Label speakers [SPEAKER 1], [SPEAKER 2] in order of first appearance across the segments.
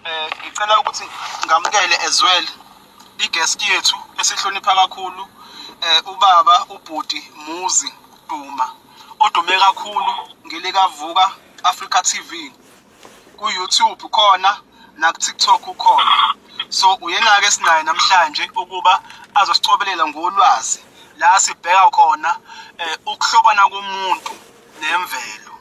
[SPEAKER 1] Ngicela ukuthi ngamukele as well i-guest yethu esihlonipha kakhulu, ubaba ubhuti Muzi Duma, odume kakhulu ngelikaVuka Africa TV ku YouTube khona naku TikTok ukhona. So uyena ke sinaye namhlanje ukuba azosicobelela ngolwazi la sibheka khona ukuhlobana komuntu nemvelo.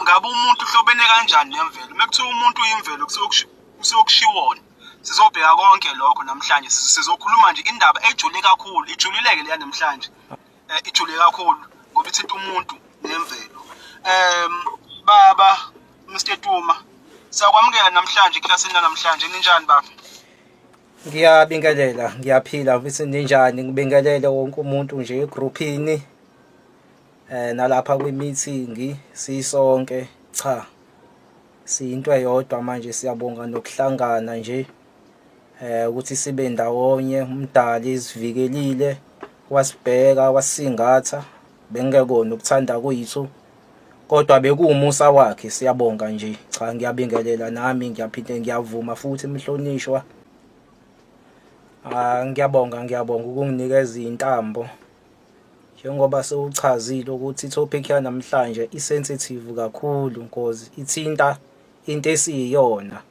[SPEAKER 1] Ngabe umuntu uhlobene kanjani nemvelo? Uma kuthiwa umuntu uyimvelo, kusuke kushiwona. Sizobheka konke lokho namhlanje. Sizokhuluma nje indaba ejule kakhulu, ijulileke leya namhlanje. Ijule kakhulu ngoba ithinta umuntu nemvelo. Baba Mr Duma, siyakwamukela namhlanje eklasini namhlanje. Ninjani baba?
[SPEAKER 2] Ngiyabingelela, ngiyaphila futhi ninjani? Ngibingelele wonke umuntu nje egruphini nalapha kwi-meeting sisonke. Cha, siyinto eyodwa manje, siyabonga nokuhlangana nje ukuthi sibe ndawonye. Umdali sivikelile, wasibheka, wasingatha, bengekona ukuthanda kwethu kodwa bekuwumusa wakhe. Siyabonga nje. Cha, ngiyabingelela nami, ngiyaphinde ngiyavuma futhi mhlonishwa. Ah, ngiyabonga, ngiyabonga ukunginikeza intambo. Njengoba sewuchazile ukuthi i-topic yanamhlanje i-sensitive kakhulu because ithinta into esiyiyona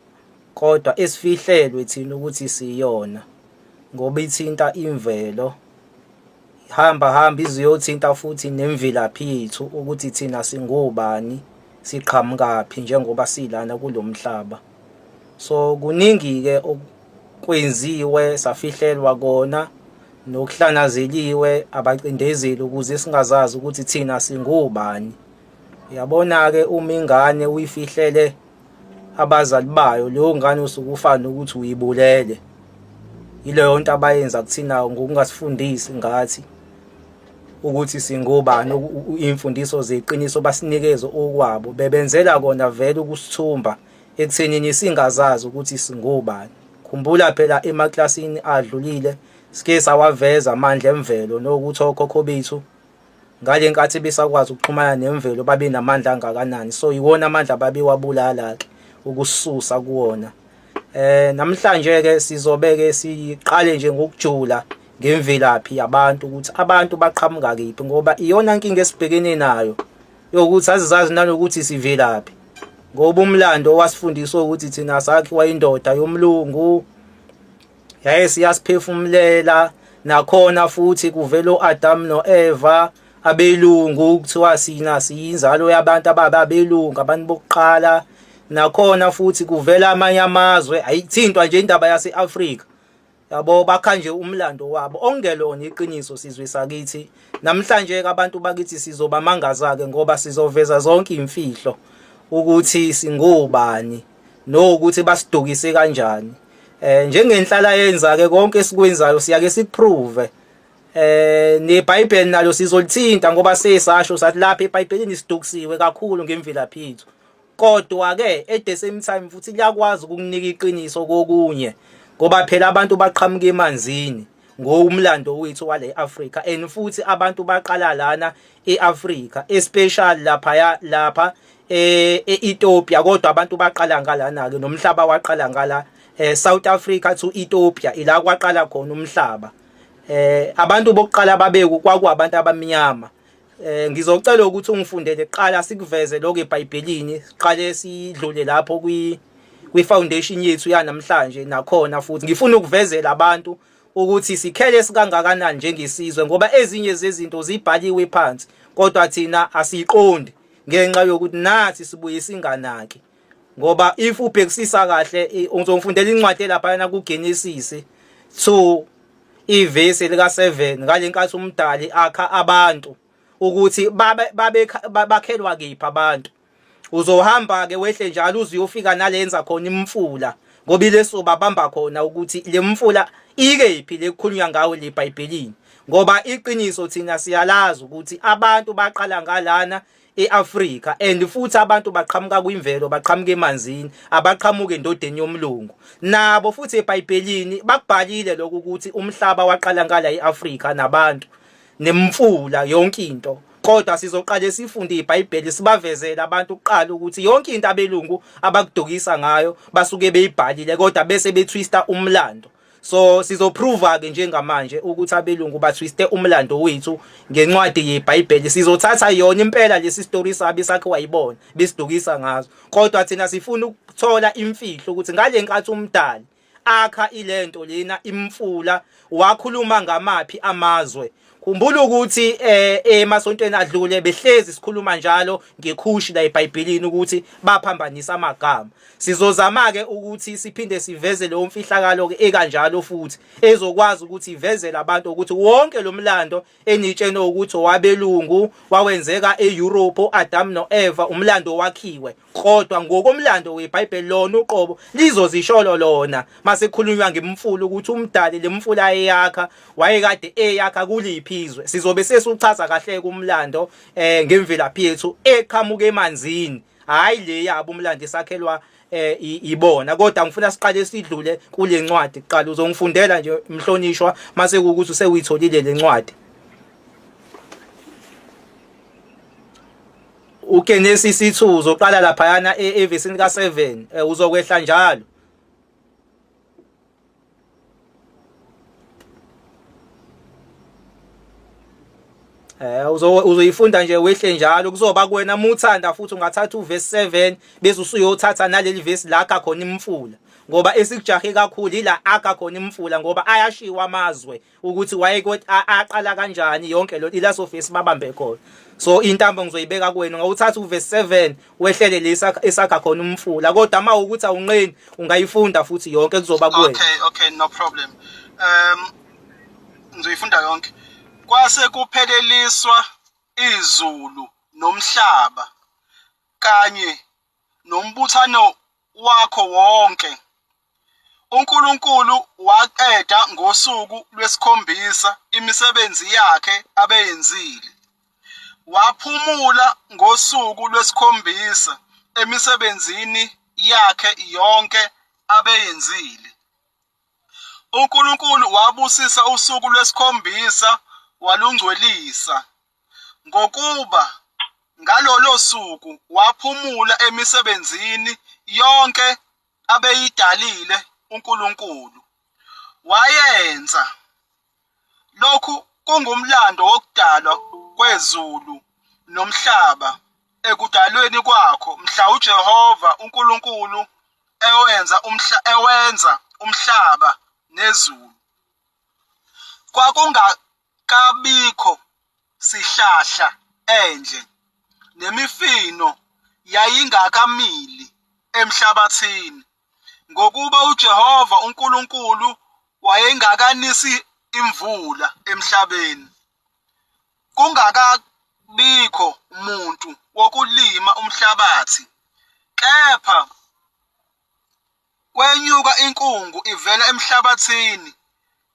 [SPEAKER 2] kodwa esifihlelwe thina ukuthi siyona, ngoba ithinta imvelo, hamba hamba iziyothinta futhi nemvelaphi yethu, ukuthi thina singobani, siqhamukaphi njengoba silana kulomhlaba. So kuningi-ke okwenziwe safihlelwa kona nokuhlanazeliwe abacindezeli ukuze singazazi ukuthi thina singobani. Uyabona-ke, uma ingane uyifihlele abazali bayo, leyo ngane usuke ufana nokuthi uyibulele. Yileyo nto abayenza kuthina ngokungasifundisi ngathi ukuthi singobani. Iy'mfundiso zeqiniso basinikeze okwabo, bebenzela kona vele ukusithumba ekuthenini singazazi ukuthi singobani. Khumbula phela, emaklasini adlulile sike sawaveza amandla emvelo nokuthi okhokho bethu ngale nkathi besakwazi ukuxhumana nemvelo babe namandla angakanani. So iwona amandla babewabulala-ke ukususa kuwona. Namhlanje ke sizobe ke siqale nje ngokujula ngemvelaphi yabantu, ukuthi abantu baqhamuka kephi, ngoba iyona nkinga esibhekene nayo yokuthi azizazi nanokuthi sivelaphi, ngoba umlando wasifundisa ukuthi thina sakhiwa indoda yomlungu, yaye siyasiphefumulela. Nakhona futhi kuvela uAdam noEva, abelungu, kuthiwa sina siyinzalo yabantu ababelungu, abantu bokuqala. Nakhona futhi kuvela amanye amazwe, ayithintwa nje indaba yase-Afrika yabo, bakha nje umlando wabo ongelona iqiniso. Sizwe sakithi, namhlanje ke abantu bakithi sizobamangaza-ke ngoba sizoveza zonke imfihlo ukuthi singobani nokuthi basidukise kanjani. Njengenhlala yenza ke, konke esikwenzayo siyake sikuprove. NeBhayibheli nalo sizolithinta ngoba sesasho sathi lapha eBhayibhelini sidukisiwe kakhulu ngemvelaphi yethu, kodwa ke at the same time futhi liyakwazi ukukunika iqiniso kokunye, ngoba phela abantu baqhamuka emanzini ngomlando wethu wale Africa, and futhi abantu baqala lana eAfrica, especially lapha lapha e-Ethiopia. Kodwa abantu baqala ngalana ke, nomhlaba waqala ngala South Africa to Ethiopia, ila kwaqala khona umhlaba. Abantu bokuqala babeku kwakuabantu abamnyama. Ngizocela ukuthi ungifundele kuqala, sikuveze lokho eBhayibhelini, siqale sidlule lapho kwi foundation yethu yanamhlanje. Nakhona futhi ngifuna ukuvezela abantu ukuthi sikhele sikangakanani njengesizwe, ngoba ezinye zezinto zibhaliwe phansi kodwa thina asiqondi ngenxa yokuthi nathi sibuye singanaki. Ngoba if ubhekisisa kahle, uzongifundela incwadi lapha kuGenesis 2 ivesi lika 7, ngale nkathi umdali akha abantu, ukuthi babe bakhelwa kiphi abantu. Uzohamba ke wehle njalo uze uyofika nalenza khona imfula, ngoba ileso babamba khona ukuthi le mfula ikephi lekukhulunywa ngawo leBhayibhelini. Ngoba iqiniso thina siyalazi ukuthi abantu baqala ngalana eAfrika, and futhi abantu baqhamuka kwimvelo, baqhamuka emanzini, abaqhamuka endodeni yomlungu. Nabo futhi eBhayibhelini bakubhalile lokhu ukuthi umhlaba waqala ngala eAfrika nabantu nemfula, yonke into. Kodwa sizoqale sifunde iBhayibheli sibavezele abantu kuqala ukuthi yonke into abelungu abakudukisa ngayo basuke beyibhalile kodwa bese betwista umlando. So sizoprova ke njengamanje ukuthi abelungu bathwiste umlando wethu ngencwadi yeBhayibheli. Sizothatha yona impela lesi story sabi sakhe wayibona besidukisa ngazo. Kodwa thina sifuna ukuthola imfihlo ukuthi ngale nkathi umdali akha ilento lena imfula wakhuluma ngamaphi amazwe. Khumbula ukuthi eh emasontweni adlule behlezi sikhuluma njalo ngekhushi la eBhayibhelini ukuthi baphambanisa amagama. Sizozama ke ukuthi siphinde siveze leyo mfihlakalo ke ekanjalo futhi ezokwazi ukuthi ivezele abantu ukuthi wonke lo mlando enitshene ukuthi owabelungu wawenzeka eEurope oAdam noEva umlando wakhiwe kodwa ngokomlando weBhayibheli lona uqobo lizozisholo lona masekukhulunywa ngemfula ukuthi umdali lemfula eyakha wayekade eyakha kuliphi izwe. Sizobe sesiwuchaza kahle kumlando eh ngemvelaphi yethu eqhamuka emanzini, hayi le yabo umlando esakhelwa eh ibona. Kodwa ngifuna siqale sidlule kule ncwadi kuqala. Uzongifundela nje mhlonishwa mase kuwukuthi usewuyitholile le ncwadi uGenesis 2, uzoqala laphayana evesini ka7, uzokwehla njalo. Eh uzoyifunda nje wehle njalo kuzoba kuwena muthanda futhi ungathatha uverse 7 bese usuyothatha naleli verse la akha khona imfula ngoba esikujahe kakhulu ila akha khona imfula ngoba ayashiwa amazwe ukuthi waye aqala kanjani yonke lo ilaso verse babambe khona. So intambo ngizoyibeka kuwena, ngawuthatha uverse 7 wehlele lesa esakha khona umfula, kodwa uma ukuthi awunqeni ungayifunda futhi yonke kuzoba kuwena.
[SPEAKER 1] Okay, no problem. Ngizoyifunda yonke. Kwase kupheleliswa izulu nomhlaba kanye nombuthano wakho wonke. UNkulunkulu waqeda ngosuku lwesikhombisa imisebenzi yakhe abeyenzile. Waphumula ngosuku lwesikhombisa emisebenzini yakhe yonke abeyenzile. UNkulunkulu wabusisa usuku lwesikhombisa walungcwelisa, ngokuba ngalolo suku waphumula emisebenzini yonke abeyidalile uNkulunkulu. Wayenza. Lokhu kungumlando wokudalwa kwezulu nomhlaba ekudalweni kwakho mhla uJehova uNkulunkulu ewenza ewenza umhlaba nezulu. Kwakungakabikho sihlahla endle, nemifino yayingakamili emhlabathini, ngokuba uJehova uNkulunkulu wayengakanisi imvula emhlabeni, kungakabikho muntu wokulima umhlabathi. Kepha kwenyuka inkungu ivela emhlabathini,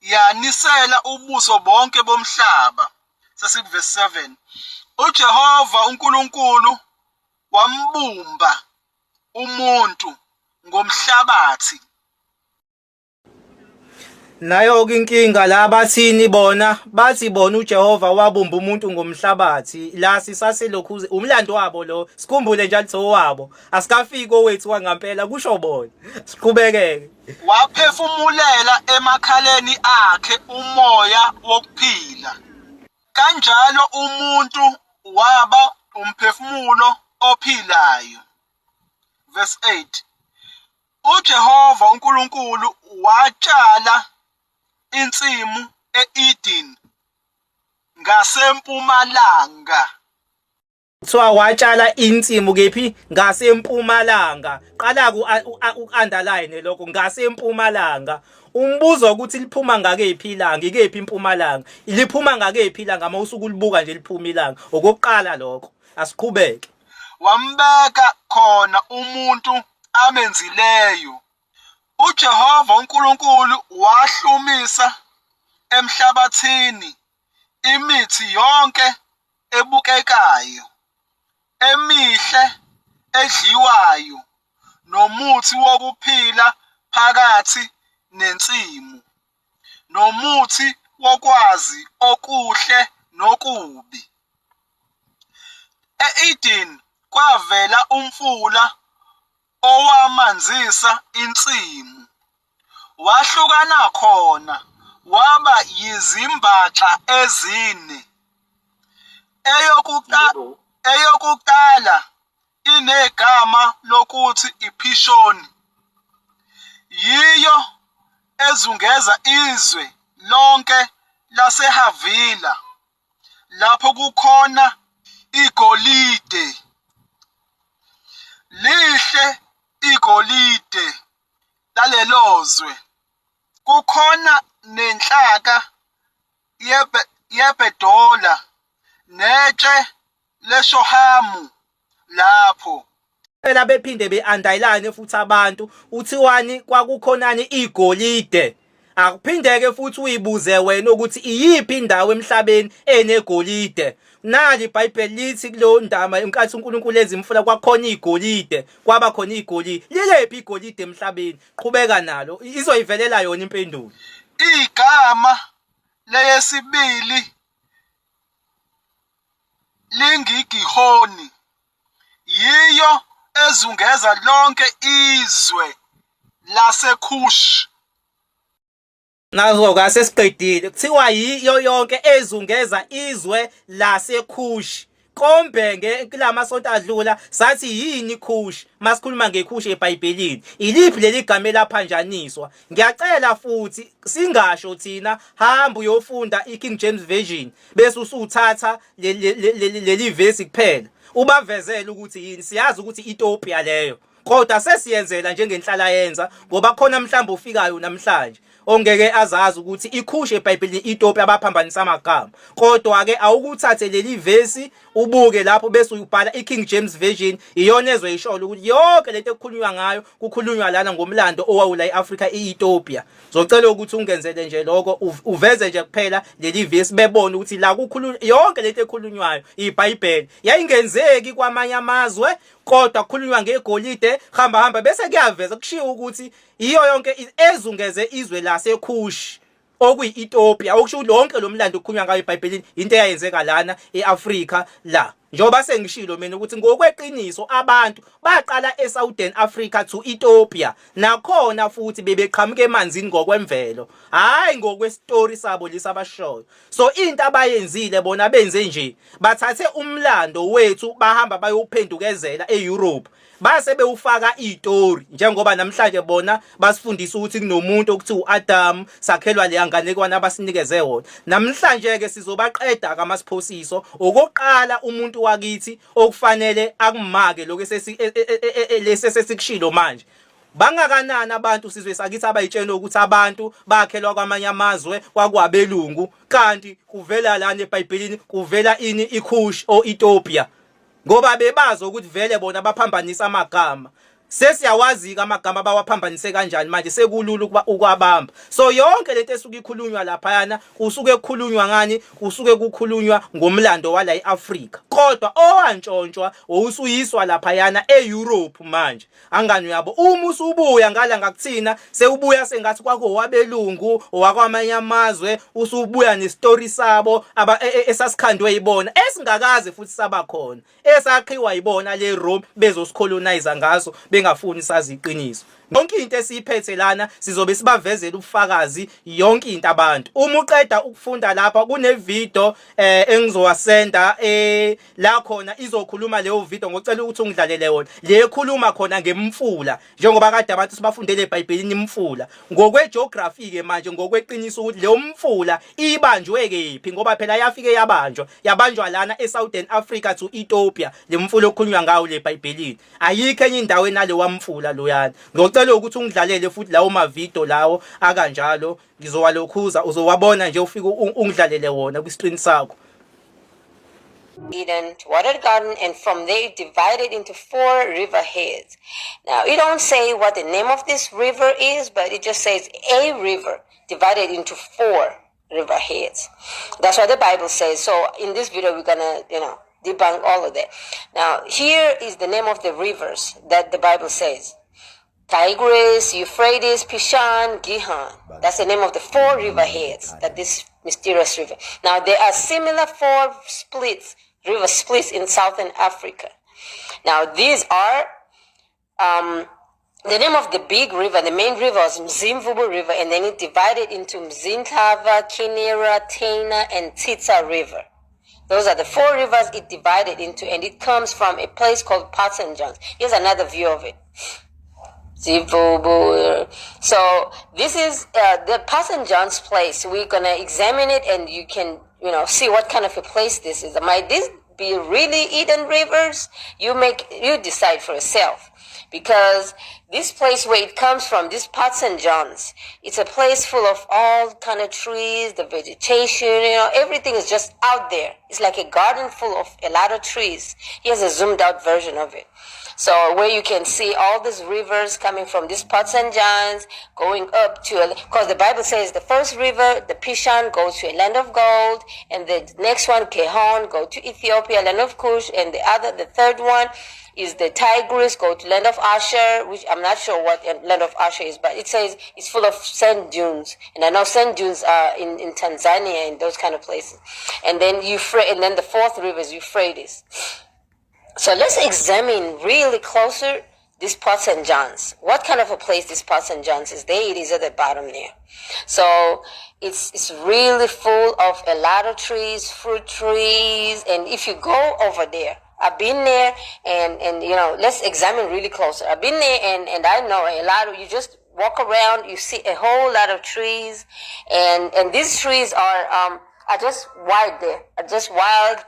[SPEAKER 1] yanisela ubuso bonke bomhlaba. Sesikuvesi 7. UJehova uNkulunkulu wambumba umuntu ngomhlabathi.
[SPEAKER 2] Nayo-ke inkinga la bathini bona, bathi bona uJehova wabumba umuntu ngomhlabathi. La sisaselokhu umlando wabo lo, sikhumbule njalo ukuthi owabo, asikafiki owethu wangampela kusho bona. Siqhubekeke.
[SPEAKER 1] Waphefumulela emakhaleni akhe umoya wokuphila, kanjalo umuntu waba umphefumulo ophilayo. Verse 8. UJehova uNkulunkulu watshala insimu e-Eden ngasempumalanga.
[SPEAKER 2] Kuthiwa watshala insimu kephi? Ngasempumalanga. Qala ku-underline lokho, ngasempumalanga. Umbuzo ukuthi liphuma ngakephi ilanga, ikephi impumalanga? Liphuma ngakephi ilanga uma usuke ulibuka nje liphuma ilanga? Okokuqala lokho. Asiqhubeke.
[SPEAKER 1] Wambeka khona umuntu amenzileyo. UJehova uNkulunkulu wahlumisa emhlabathini imithi yonke ebukekayo, emihle edliwayo, nomuthi wokuphila phakathi nensimu, nomuthi wokwazi okuhle nokubi. E-Edeni kwavela umfula owamanzisa insimu, wahlukana khona waba yizimbaxa ezine. Eyokuqala inegama lokuthi iPhishoni, yiyo ezungeza izwe lonke laseHavila lapho kukhona igolide. Lihle igolide lalelo zwe. Kukhona nenhlaka yeBhedola netshe leShohamu lapho.
[SPEAKER 2] Phela bephinde be-andayilane futhi abantu uthiwani kwakukhonani igolide. Akuphindeke futhi uyibuze wena ukuthi iyiphi indawo emhlabeni enegolide. Nali iBhayibheli lithi kuleyo ndaba inkathi uNkulunkulu enza imfula kwakhona igolide, kwaba khona igolide. Lilephi igolide emhlabeni? Qhubeka nalo, izoyivelela yona impendulo.
[SPEAKER 1] Igama leyesibili lingiGihoni, yiyo ezungeza lonke izwe laseKhushi.
[SPEAKER 2] Nazo-ke asesiqedile, kuthiwa yiyo yonke ezungeza izwe laseKhushi. Kombe kulamasonto adlula sathi yini iKhushi masikhuluma ngeKhushi eBhayibhelini, iliphi leli gama elaphanjaniswa? Ngiyacela futhi singasho thina, hamba uyofunda iKing James Version bese usuthatha leli vesi kuphela ubavezele ukuthi yini. Siyazi ukuthi iEthiopia leyo, kodwa sesiyenzela njengenhlalayenza ngoba khona mhlawumbe ufikayo namhlanje ongeke azazi ukuthi iKhushi eBhayibhelini iEthiopia, abaphambanisa amagama. Kodwa ke awukuthathe leli vesi ubuke lapho bese uyibhala iKing James Version, iyona ezoyishola ukuthi yonke lento ekukhulunywa ngayo kukhulunywa lana ngomlando owawula iAfrika, iEthiopia. Zocela ukuthi ungenzele nje lokho, uveze nje kuphela leli vesi bebone ukuthi la kukhulunywa yonke lento ekhulunywayo iBhayibheli yayingenzeki kwamanye amazwe, kodwa kukhulunywa ngegolide hamba hamba bese kuyaveza kushiwo ukuthi iyo yonke ezungeze izwe laseKhushi okuyi-Ethiopia, okusho ukuthi lonke lo mlando okukhulunywa ngayo eBhayibhelini into eyayenzeka lana e-Afrika la. Njengoba sengishilo mina ukuthi ngokweqiniso abantu baqala eSouthern Africa to Ethiopia, nakhona futhi bebeqhamuka emanzini ngokwemvelo, hhayi ngokwesitori sabo lesi abashoyo. So into abayenzile bona, benze nje bathathe umlando wethu bahamba bayowuphendukezela e-Europe base bewufaka izitori, njengoba namhlanje bona basifundisa ukuthi kunomuntu okuthiwa uAdam, sakhelwa leya nganekwane abasinikeze wona. Namhlanje ke sizobaqeda kamasiphosiso. Okokuqala, umuntu wakithi okufanele akumake lokho esesi lesi sesikushilo manje, bangakanani abantu sizwe sakithi abayitshela ukuthi abantu bakhelwa kwamanye amazwe kwakwabelungu, kanti kuvela lana eBhayibhelini kuvela ini? IKhush o Ethiopia, ngoba bebazi ukuthi vele bona baphambanisa amagama. Sesiyawazi-ke amagama abawaphambanise kanjani manje, sekulula ukuba ukwabamba. So yonke lento esuke ikhulunywa laphayana kusuke kukhulunywa ngani? Kusuke kukhulunywa ngomlando wala e-Afrika, kodwa owantshontshwa owusuyiswa laphayana e-Europe manje. Angani uyabo, uma usubuya ngala ngakuthina sewubuya sengathi kwakowabelungu owakwamanye amazwe, usubuya nesitori sabo esasikhandwe yibona, esingakaze futhi saba khona, esakhiwa yibona le Rome bezosicolonize ngaso bengafuni sazi iqiniso. Yonke into esiyiphethe lana sizobe sibavezela ubufakazi, yonke into abantu. Uma uqeda ukufunda lapha kune video engizowasenda la khona izokhuluma leyo video, ngocela ukuthi ungidlalele wona le ekhuluma khona ngemfula, njengoba kade abantu sibafundele eBhayibhelini imfula ngokwegeography ke manje ngokweqiniso ukuthi leyo mfula ibanjwe kephi, ngoba phela yafike yabanjwa, yabanjwa lana eSouthern Africa to Ethiopia le mfula okukhulunywa ngawo le eBhayibhelini. Ayikho enye indawo enalewa mfula loyana. Ngocela ukuthi ungidlalele futhi lawo ma video lawo akanjalo, ngizowalokhuza uzowabona nje, ufike ungidlalele wona kwi-screen sakho.
[SPEAKER 3] Eden watered garden, and from there it divided into four river heads. Now, it don't say what the name of this river is, but it just says a river divided into four river heads. That's what the Bible says. So in this video, we're gonna debunk all of that. Now, here is the name of the rivers that the Bible says. Tigris, Euphrates, Pishon, Gihon. That's the name of the four river heads that this mysterious river. Now, there are similar four splits River splits in southern Africa. Now these are the name of the big river, the main river was Mzimvubu River, and then it divided into Mzintlava, Kinera, Tana, and Tsitsa River. Those are the 4 rivers it divided into, and it comes from a place called Parts and Johns. Here's another view of it. Mzimvubu. So this is the Parts and Johns place. We're gonna examine it, and you can, see what kind of a place this is. Might this be really Eden Rivers? You decide for yourself. Because this place where it comes from, this Parts and Johns, it's a place full of all kind of trees, the vegetation, everything is just out there. It's like a garden full of a lot of trees. Here's a zoomed out version of it. So where you can see all these rivers coming from this Parts and Johns, going up to, because the Bible says the first river, the Pishon, goes to a land of gold, and the next one, Kehon, go to Ethiopia, land of Cush, and the third one is the Tigris, go to land of Asher, which I'm not sure what land of Asher is, but it says it's full of sand dunes. And I know sand dunes are in Tanzania and those kind of places. And then Euphrates, and then the fourth river is Euphrates. So let's examine really closer this Port St. John's. What kind of a place this Port St. John's is? There it is at the bottom there. So it's really full of a lot of trees, fruit trees. And if you go over there, I've been there, and let's examine really closer. I've been there, and I know a lot of, you just walk around, you see a whole lot of trees, and these trees are just wild there, are just wild,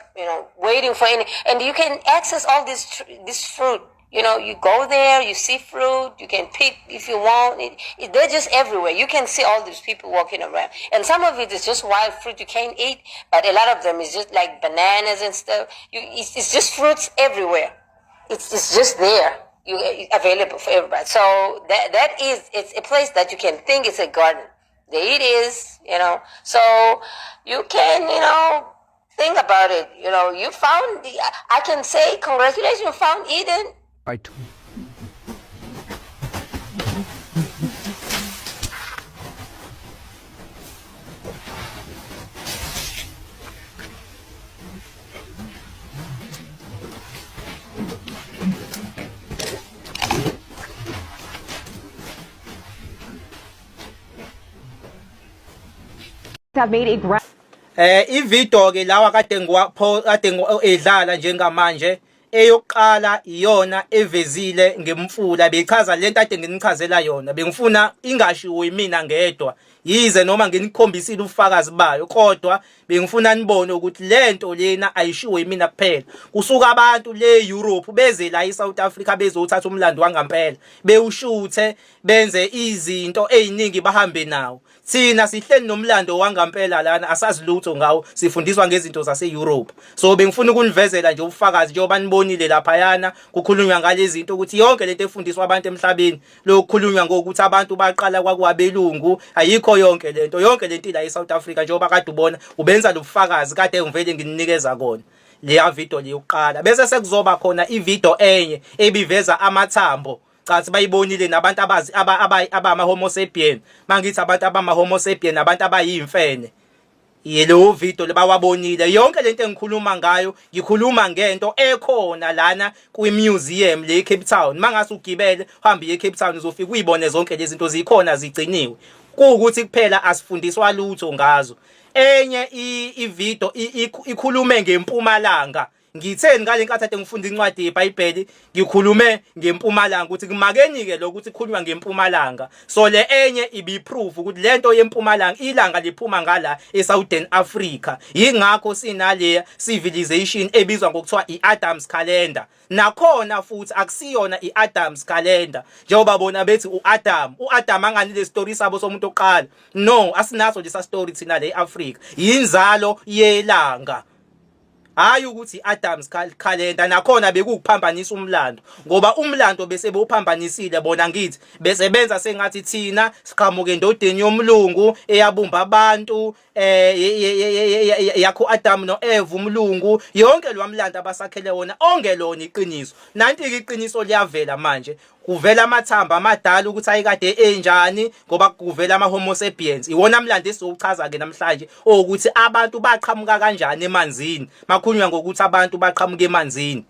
[SPEAKER 3] waiting for any, and you can access all this fruit. You go there, you see fruit, you can pick if you want. They're just everywhere. You can see all these people walking around. And some of it is just wild fruit you can't eat, but a lot of them is just like bananas and stuff. It's just fruits everywhere. It's just there, available for everybody. So it's a place that you can think it's a garden. There it is. So you can, think about it. You know, you found, the, I can say, congratulations, you found Eden.
[SPEAKER 4] Right.
[SPEAKER 5] Have made a ground
[SPEAKER 2] Ivideo ke lawa kade ngiwapho kade edlala njengamanje, eyokuqala iyona evezile ngemfula, bechaza lento ade nginichazela yona. Bengifuna ingashiwo yimina ngedwa, yize noma nginikhombisile ubufakazi bayo, kodwa bengifuna nibone ukuthi lento lena ayishiwo yimina kuphela. Kusuka abantu le Europe beze la eSouth Africa bezothatha umlando wangampela, bewushuthe, benze izinto eziningi, bahambe nawo. Thina sihleli nomlando wangampela lana, asazi lutho ngawo, sifundiswa ngezinto zase-Europe. So bengifuna ukunivezela nje ubufakazi, njengoba nibonile laphayana kukhulunywa ngalezi zinto, ukuthi yonke lento efundiswa abantu emhlabeni, lokukhulunywa ngokuthi abantu baqala kwakuwabelungu, ayikho yonke lento. Yonke lento ila eSouth Africa, njengoba kade ubona ubenza lobufakazi kade ngivele ngininikeza kona leya video leyokuqala. Bese sekuzoba khona ivideo enye ebiveza amathambo. Cathi bayibonile nabantu abazi abama homo sapien. Mangithi abantu abama homo sapien, abantu abayimfene, yelo video lebawabonile. Yonke lento engikhuluma ngayo, ngikhuluma ngento ekhona lana kwi museum le Cape Town. Mangase ugibele uhambe uye Cape Town, uzofika uyibone zonke lezi zinto zikhona, zigciniwe, kuwukuthi kuphela asifundiswa lutho ngazo. Enye ivideo ikhulume ngempumalanga. Ngitheni ngale nkathi ade ngifunda incwadi yeBhayibheli, ngikhulume ngempumalanga, ukuthi kumakeni-ke lokuthi kukhulunywa ngempumalanga. So le enye ibiproof ukuthi lento yempumalanga, ilanga liphuma ngala eSouthern Africa, yingakho sinale civilization ebizwa ngokuthiwa iAdams calendar. Nakhona futhi akusiyona iAdams calendar njengoba bona bethi uAdam, uAdam angani le story sabo somuntu oqala. No, asinaso lesa story thina le eAfrica. Yinzalo yelanga, hayi ukuthi Adams calendar. Nakhona bekukuphambanisa umlando, ngoba umlando bese bewuphambanisile bona. Ngithi bese benza sengathi thina siqhamuke endodeni yomlungu eyabumba abantu, yakho Adam noEve umlungu. Yonke lo mlando abasakhele wona ongelona iqiniso. Nanti iqiniso liyavela manje. Kuvela amathambo amadala ukuthi ayekade enjani, ngoba kuvela ama-Homo sapiens. Iwona mlando esiwuchaza-ke namhlanje, owukuthi abantu baqhamuka kanjani emanzini. Makhulunywa ngokuthi abantu baqhamuka emanzini,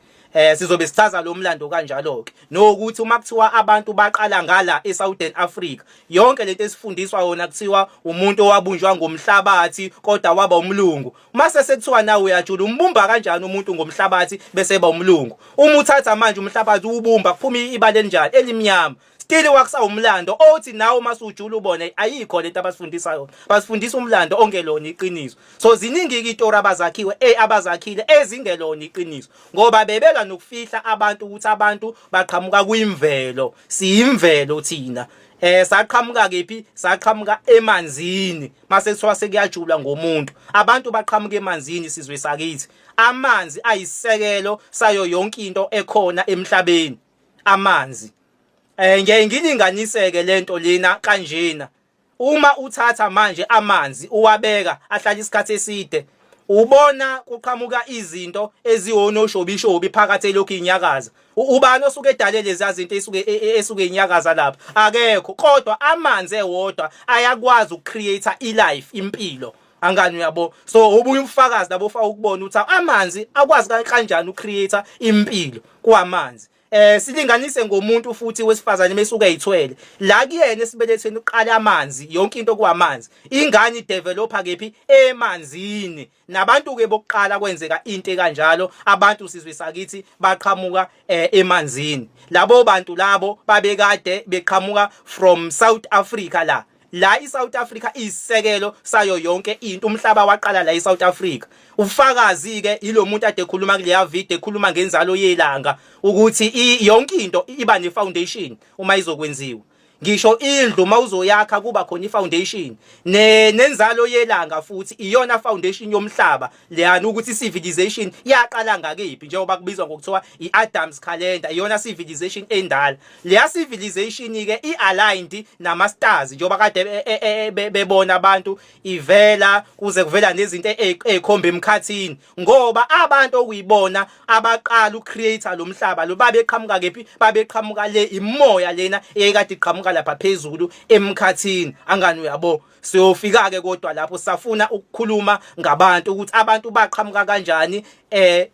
[SPEAKER 2] sizobe sichaza lo mlando kanjalo ke, nokuthi uma kuthiwa abantu baqala ngala eSouthern Africa, yonke lento esifundiswa yona, kuthiwa umuntu owabunjwa ngomhlabathi kodwa waba umlungu. Mase sekuthiwa nawe uyajula, umbumba kanjani umuntu ngomhlabathi bese eba umlungu? Uma uthatha manje umhlabathi uwubumba, kuphuma ibala elinjani? Elimnyama. Still wakusawumlando othi nawe masujula ubone ayikho lento abasifundisa yona. Basifundisa umlando ongelona iqiniso. So ziningi izitori abazakhiwe abazakhile ezingelona iqiniso, ngoba bebelwa nokufihla abantu ukuthi abantu baqhamuka kwimvelo. Siyimvelo thina. Saqhamuka kephi? Saqhamuka emanzini. Mase kuthiwa sekuyajula ngomuntu, abantu baqhamuka emanzini, sizwe sakithi. Amanzi ayisisekelo sayo yonke into ekhona emhlabeni. Amanzi, ngeke ngilinganiseke lento lena kanjena. Uma uthatha manje amanzi uwabeka ahlala isikhathi eside, ubona kuqhamuka izinto eziwonoshobishobi phakathi elokhu inyakaza. Ubani osuke edale lezi zinto esuke inyakaza lapha? Akekho. Kodwa amanzi ewodwa ayakwazi ukucreate ilife, impilo, angani uyabo? So obunye ubufakazi labo ufaka ukubona ukuthi amanzi akwazi kanjani ukucreate impilo kwamanzi. Silinganise ngomuntu futhi wesifazane mesuke ezithwele, la kuyena esibelethweni uqala amanzi, yonke into kwamanzi. Ingane idevelopa kephi? Emanzini. Nabantu ke bokuqala kwenzeka into ekanjalo. Abantu, sizwe sakithi, baqhamuka emanzini. Labo bantu labo babekade beqhamuka from South Africa. La iSouth Africa isisekelo sayo yonke into. Umhlaba waqala la eSouth Africa. Ufakazi ke ilo muntu ade ekhuluma kuleya video, ekhuluma ngenzalo yelanga, ukuthi yonke into iba ne foundation uma izokwenziwa. Ngisho indlu mawuzoyakha kuba khona ifoundation, ne nenzalo yelanga futhi iyona foundation yomhlaba leyana, ukuthi civilization yaqala ngakephi, njengoba kubizwa ngokuthiwa iAdams calendar, iyona civilization endala leya. Civilization ke ialigned nama stars, njengoba kade bebona abantu ivela kuze kuvela nezinto ezikhomba emkhathini, ngoba abantu okuyibona abaqala ucreate lo mhlaba lo babeqhamuka kephi? Babeqhamuka le imoya lena eyekade iqhamuka lapha phezulu emkhathini, angani uyabo? Siyofika ke, kodwa lapho safuna ukukhuluma ngabantu, ukuthi abantu baqhamuka kanjani,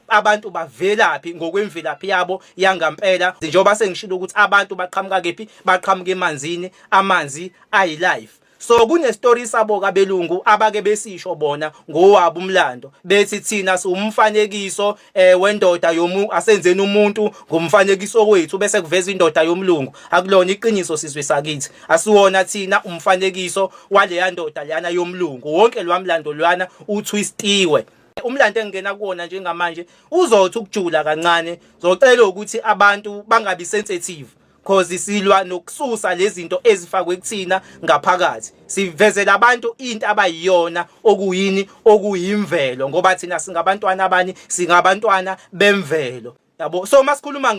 [SPEAKER 2] abantu bavelaphi ngokwemvelaphi yabo yangampela. Njengoba sengishilo ukuthi abantu baqhamuka kephi, baqhamuka emanzini. Amanzi ayi-life. So kunestory sabo kabelungu abake besisho bona ngowabo umlando, bethi thina siwumfanekiso wendoda yomu, asenzeni umuntu ngomfanekiso wethu, bese kuveza indoda yomlungu. Akulona iqiniso, sizwe sakithi. Asiwona thina umfanekiso waleya ndoda leyana yomlungu. Wonke lwamlando lwana utwistiwe. Umlando engingena kuwona njengamanje uzothi ukujula kancane. Zocela ukuthi abantu bangabi sensitive, cause silwa nokususa lezi zinto ezifakwe kuthina ngaphakathi. Sivezela abantu into abayiyona, okuyini? Okuyimvelo, ngoba thina singabantwana abani? Singabantwana bemvelo, yabo. So masikhuluma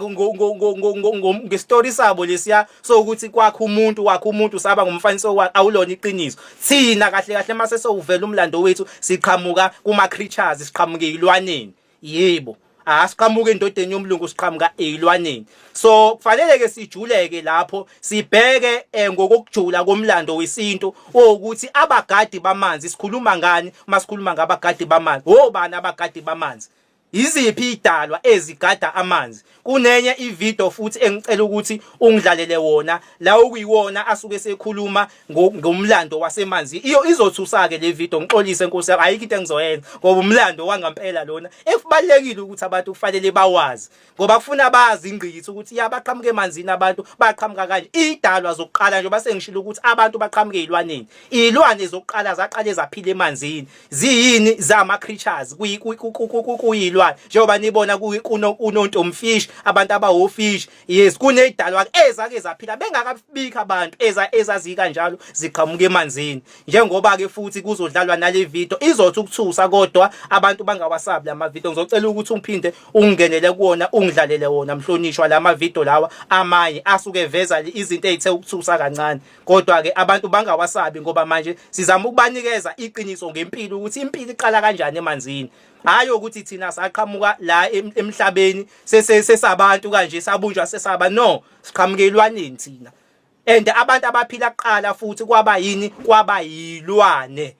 [SPEAKER 2] ngestory sabo lesiya so ukuthi kwakho umuntu, wakho umuntu saba ngumfaniso wakhe, awulona iqiniso. Thina kahle kahle mase sowuvela umlando wethu, siqhamuka kuma creatures, siqhamuka ezilwaneni. Yebo, asiqhamuka endodeni yomlungu, siqhamuka ezilwaneni. So kufanele ke sijuleke lapho, sibheke ngokokujula komlando wesintu, ukuthi abagadi bamanzi sikhuluma ngani. Masikhuluma ngabagadi bamanzi, obani abagadi bamanzi? Iziphi idalwa ezigada amanzi? Kunenye ivideo futhi engicela ukuthi ungidlalele wona la, okuyiwona asuke sekhuluma ngomlando wasemanzi. Iyo izothusa ke le video, ngixolise nkosi yami, ayikho into engizoyenza, ngoba umlando wangampela lona ekubalekile ukuthi abantu kufanele bawazi, ngoba kufuna bazi ingqikithi ukuthi ya baqhamuka emanzini. Abantu baqhamuka kanje, idalwa zokuqala, njengoba sengishilo ukuthi abantu baqhamuka ezilwaneni, izilwane zokuqala zaqale zaphila emanzini. Ziyini? Zama creatures, kuyilwane, njengoba nibona kunontomfish, abantu abawofish. Yes, kunezidalwa ezake zaphila bengakabikho abantu, eza ezazi kanjalo ziqhamuka emanzini. Njengoba ke futhi kuzodlalwa nale video, izothi ukuthusa, kodwa abantu bangawasabi lama video. Ngizocela ukuthi ungiphinde ungingenele kuwona, ungidlalele wona, mhlonishwa, lama video lawa amanye asuke eveza izinto ezithe ukuthusa kancane, kodwa ke abantu bangawasabi, ngoba manje sizama ukubanikeza iqiniso ngempilo, ukuthi impilo iqala kanjani emanzini. Hayi ukuthi thina saqhamuka la emhlabeni sesabantu kanje sabunjwa sesaba no, siqhamuke elwaneni thina. And abantu abaphila kuqala futhi kwaba yini? Kwaba yilwane.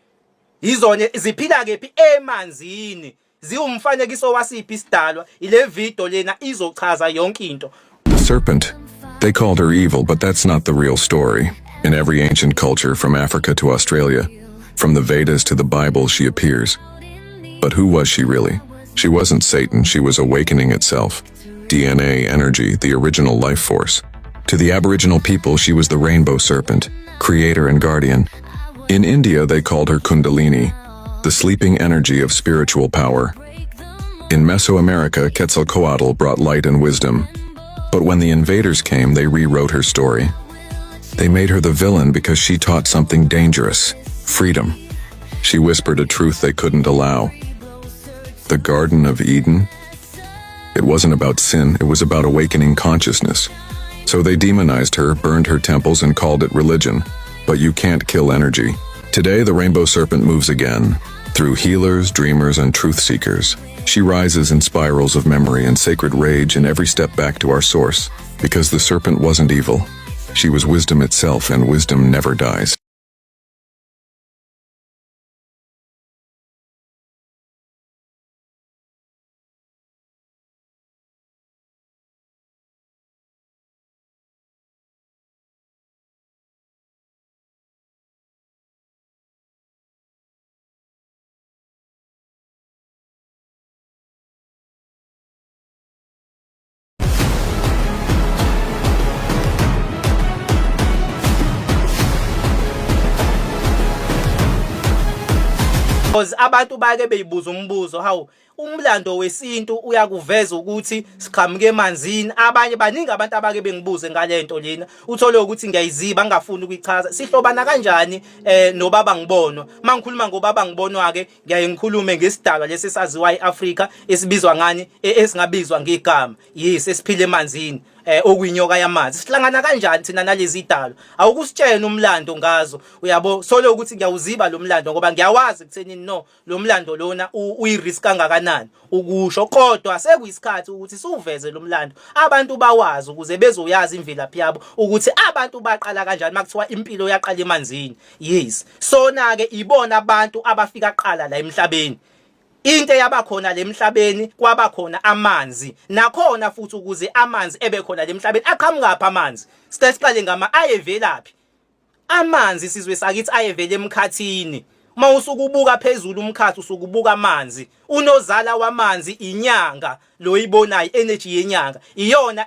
[SPEAKER 2] Yizona ziphila kephi? Emanzini. Ziwumfanekiso wasiphi isidalwa? Ile video lena izochaza yonke into.
[SPEAKER 4] The serpent. They called her evil, but that's not the real story. In every ancient culture, from Africa to Australia, from the Vedas to the Bible, she appears. But who was she really? She wasn't Satan, she was awakening itself. DNA, energy, the original life force. To the Aboriginal people, she was the rainbow serpent, creator and guardian. In India, they called her Kundalini, the sleeping energy of spiritual power. In Mesoamerica, Quetzalcoatl brought light and wisdom. But when the invaders came, they rewrote her story. They made her the villain because she taught something dangerous: freedom. She whispered a truth they couldn't allow. The Garden of Eden? It wasn't about sin, it was about awakening consciousness. So they demonized her, burned her temples, and called it religion. But you can't kill energy. Today, the rainbow serpent moves again, through healers, dreamers, and truth seekers. She rises in spirals of memory and sacred rage in every step back to our source, because the serpent wasn't evil. She was wisdom itself, and wisdom never dies.
[SPEAKER 2] Because abantu bake beyibuza umbuzo, hawu, umlando wesintu uyakuveza ukuthi siqhamuke emanzini. Abanye baningi abantu abake bengibuze ngalento lena, uthole ukuthi ngiyayiziba ngingafuni ukuyichaza. Sihlobana kanjani nobaba ngibonwa? Mangikhuluma ngobaba ngibonwa ke, ngiyaye ngikhulume ngesidalwa lesi esaziwa eAfrika esibizwa ngani, esingabizwa ngegama, yes, esiphila emanzini, okuyinyoka yamanzi. Sihlangana kanjani thina nalezi idalwa? Awukusitshena umlando ngazo, uyabo? Solo ukuthi ngiyawuziba lo mlando ngoba ngiyawazi kuthenini no lo mlando lona uyi-risk kangakanani ukusho, kodwa sekuyisikhathi ukuthi siwuveze lo mlando, abantu bawazi ukuze bezoyazi imvelaphi yabo, ukuthi abantu baqala kanjani. Makuthiwa impilo yaqala emanzini, yes, sona ke ibona abantu abafika qala la emhlabeni. Into eyabakhona lemhlabeni kwaba khona amanzi, nakhona futhi ukuze amanzi ebe khona lemhlabeni, aqhamuka pha amanzi? Sicela siqale ngama ayevelaphi amanzi, sizwe sakithi. Ayevele emkhathini. Uma usukubuka phezulu umkhathi, usukubuka amanzi. Unozala wamanzi inyanga lo ibonayo, energy yenyanga iyona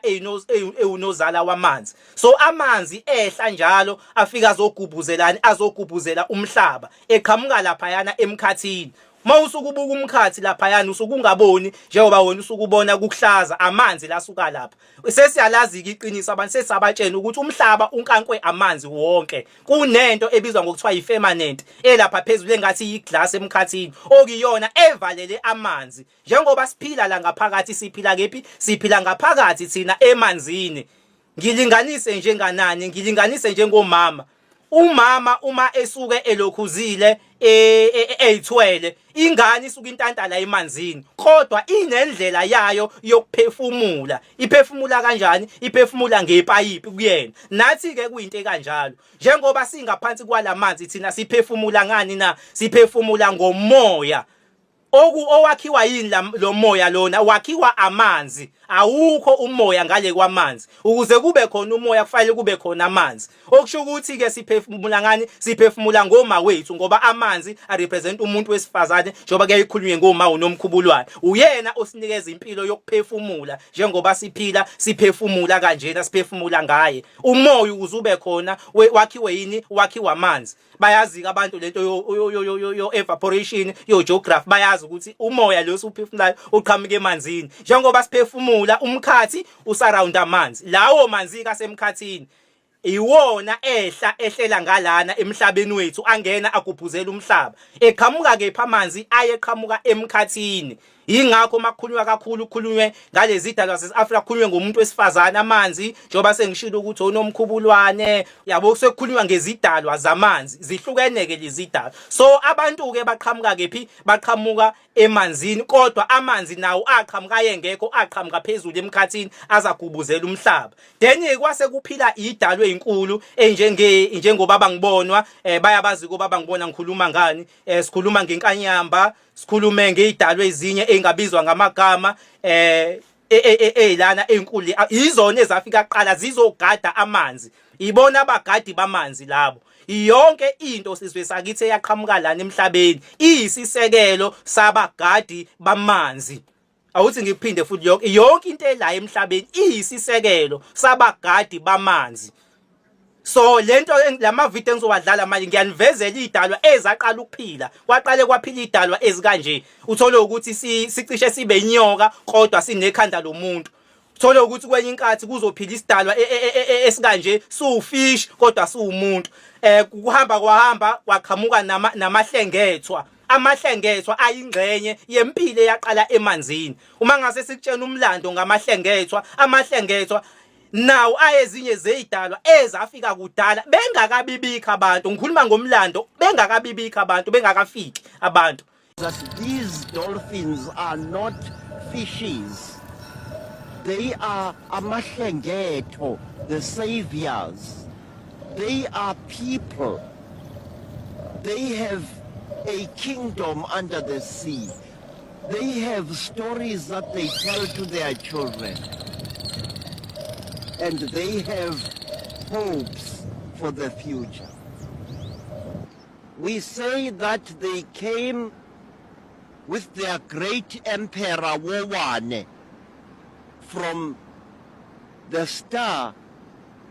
[SPEAKER 2] ewunozala wamanzi. So amanzi ehla njalo, afika azogubhuzelani? Azogubhuzela umhlaba, eqhamuka laphayana emkhathini. Uma usukubuka umkhathi laphayana, usukungaboni njengoba wena usukubona kukuhlaza, amanzi lasuka lapha. Sesiyalazi-ke iqiniso, abantu sesabatshena ukuthi umhlaba unkankwe amanzi wonke. Kunento ebizwa ngokuthiwa yi-firmament elapha phezulu, engathi iyi-glass emkhathini, okuyiyona evalele amanzi. Njengoba siphila la ngaphakathi, siphila kephi? Siphila ngaphakathi thina emanzini. Ngilinganise njenganani? Ngilinganise njengomama. Umama uma esuke elokhuzile eyithwele ingane, isuke intantala emanzini, kodwa inendlela yayo yokuphefumula. Iphefumula kanjani? Iphefumula ngepayipi kuyena. Nathi ke kuyinto ekanjalo, njengoba singaphansi kwalamanzi thina, siphefumula ngani na? Siphefumula ngomoya oku owakhiwa yini? Lo moya lona wakhiwa amanzi. Awukho umoya ngale kwamanzi. Ukuze kube khona umoya kufanele kube khona amanzi. Okusho ukuthi ke siphefumula ngani? Siphefumula ngoma wethu, ngoba amanzi a-represent umuntu wesifazane, njengoba kuyayikhulunywe ngoma uNomkhubulwane. Uyena osinikeza impilo yokuphefumula. Njengoba siphila, siphefumula kanjena, siphefumula ngaye. Umoya ukuze ube khona wakhiwe yini? Wakhiwa amanzi. Bayazi ke abantu lento yo evaporation, yo geography, bayazi ukuthi umoya lo usuphefumulayo uqhamuka emanzini. Njengoba siphefumula, umkhathi usurround amanzi. Lawo manzi kasemkhathini iwona ehla, ehlela ngalana emhlabeni wethu, angena agubhuzela umhlaba. Eqhamuka kephi amanzi? Ayeqhamuka emkhathini. Yingakho uma kukhulunywa kakhulu kukhulunywe ngalezi dalwa zase-Afrika, kukhulunywe ngomuntu wesifazane amanzi, njengoba sengishilo ukuthi onomkhubulwane, yabo, sekukhulunywa ngezidalwa zamanzi, zihlukene-ke lezi dalwa. So abantu-ke baqhamuka kephi? Baqhamuka emanzini, kodwa amanzi nawo aqhamuka ayengekho, aqhamuka phezulu emkhathini azagubuzela umhlaba. Then kwase kuphila idalwa ezinkulu enjenge njengobaba ngibonwa, bayabazi kobaba ngibona ngikhuluma ngani, sikhuluma ngenkanyamba, sikhulume ngezidalwa ezinye ezingabizwa ngamagama ezilana ezinkulu, izona ezafika kuqala zizogada amanzi, ibona abagadi bamanzi labo. Yonke into sizwe sakithi eyaqhamuka lana emhlabeni iyisisekelo sabagadi bamanzi. Awuthi ngikuphinde futhi, yonke into ela emhlabeni iyisisekelo sabagadi bamanzi. So lento lama video engizowadlala manje ngiyanivezela idalwa ezaqala ukuphila, kwaqale kwaphila idalwa ezikanje, uthole ukuthi sicishe sibe inyoka kodwa sinekhanda lomuntu. Uthole ukuthi kwenye inkathi kuzophila isidalwa esikanje siwufish kodwa siwumuntu. Kuhamba kwahamba kwaqhamuka namahlengethwa. Amahlengethwa ayingxenye yempilo eyaqala emanzini. Uma ngase sikutshena umlando ngamahlengethwa, amahlengethwa nawo ayezinye zeyidalwa ezafika kudala bengakabibikho abantu. Ngikhuluma ngomlando bengakabibikho abantu, bengakafiki abantu.
[SPEAKER 5] That these dolphins are not fishes. They are amahlengetho, the saviors. They are people. They have a kingdom under the sea. They have stories that they tell to their children. And they have hopes for the future. We say that they came with their great emperor Wowane from the star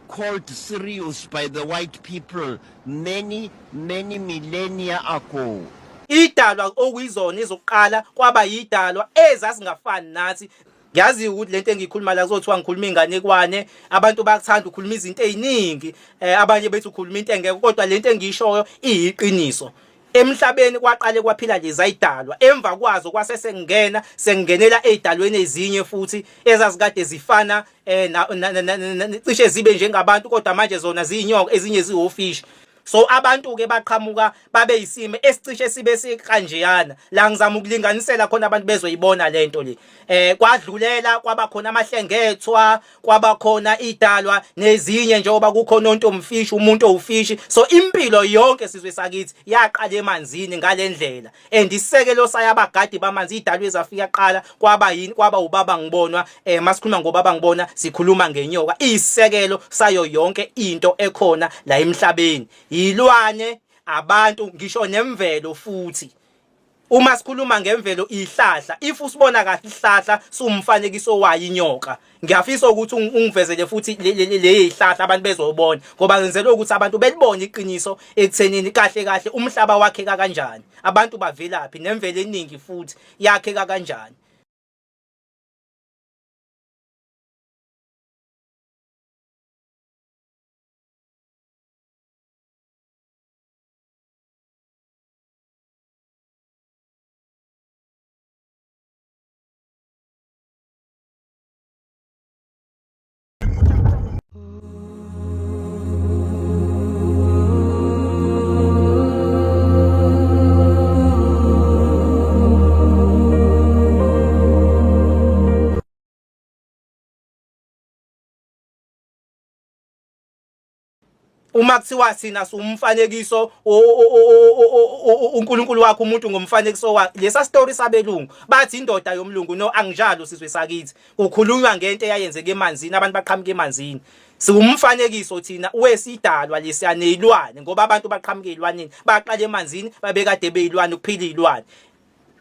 [SPEAKER 5] called Sirius by the white people many, many millennia ago.
[SPEAKER 2] Idalwa okuyizona ezokuqala kwaba yidalwa ezazingafani nathi. Ngiyazi ukuthi lento engiyikhuluma la kuzothiwa ngikhuluma inganekwane, abantu bayakuthanda ukukhuluma izinto eziningi, abanye bethi ukhuluma into engekho, kodwa lento engiyishoyo iyiqiniso. Emhlabeni kwaqale kwaphila lezayidalwa, emva kwazo kwase sengena sengingenela ezidalweni ezinye futhi ezazikade zifana cishe zibe njengabantu, kodwa manje zona ziyinyoka, ezinye ziwofishi. So abantu ke baqhamuka babe yisimo esicishe sibe sikanjeyana. La ngizama ukulinganisela khona abantu bezoyibona lento le. Kwadlulela kwaba khona amahlengethwa, kwaba khona idalwa nezinye, njengoba kukhona ontomfishi, umuntu owufishi. So impilo yonke sizwe sakithi yaqala emanzini ngalendlela. And isisekelo sayabagadi bamanzi idalwa ezafika qala kwaba yini? Kwaba ubaba ngibonwa. Masikhuluma ngobaba ngibona sikhuluma ngenyoka, isisekelo sayo yonke into ekhona la emhlabeni, yilwane, abantu, ngisho nemvelo futhi. Uma sikhuluma ngemvelo, ihlahla, if usibona kahle isihlahla siwumfanekiso wayo inyoka. Ngiyafisa ukuthi ungivezele futhi le ihlahla abantu bezobona, ngoba ngenzela ukuthi abantu belibone iqiniso ekuthenini kahle kahle umhlaba wakheka kanjani, abantu bavelaphi, nemvelo eningi futhi yakheka kanjani. Uma kuthiwa thina siwumfanekiso uNkulunkulu wakho umuntu ngomfanekiso wakhe, lesa story sabelungu bathi indoda yomlungu, no, anginjalo sizwe sakithi. Kukhulunywa ngento eyayenzeka emanzini, abantu baqhamuka emanzini. Siwumfanekiso thina wesidalwa lesiya nezilwane, ngoba abantu baqhamuka ezilwaneni, baqala emanzini, babekade beyilwane, kuphila izilwane.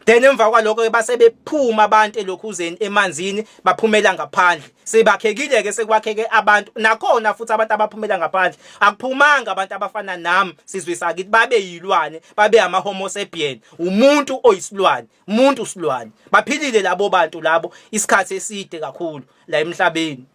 [SPEAKER 2] Then emva kwalokho base bephuma abantu elokhuzeni emanzini, baphumela ngaphandle, sebakhekile ke, sekwakheke abantu nakhona futhi. Abantu abaphumela ngaphandle akuphumanga abantu abafana nami sizwe sakithi, babe yilwane, babe ama homo sapien, umuntu oyisilwane, umuntu silwane. Baphilile labo bantu labo isikhathi eside kakhulu la emhlabeni.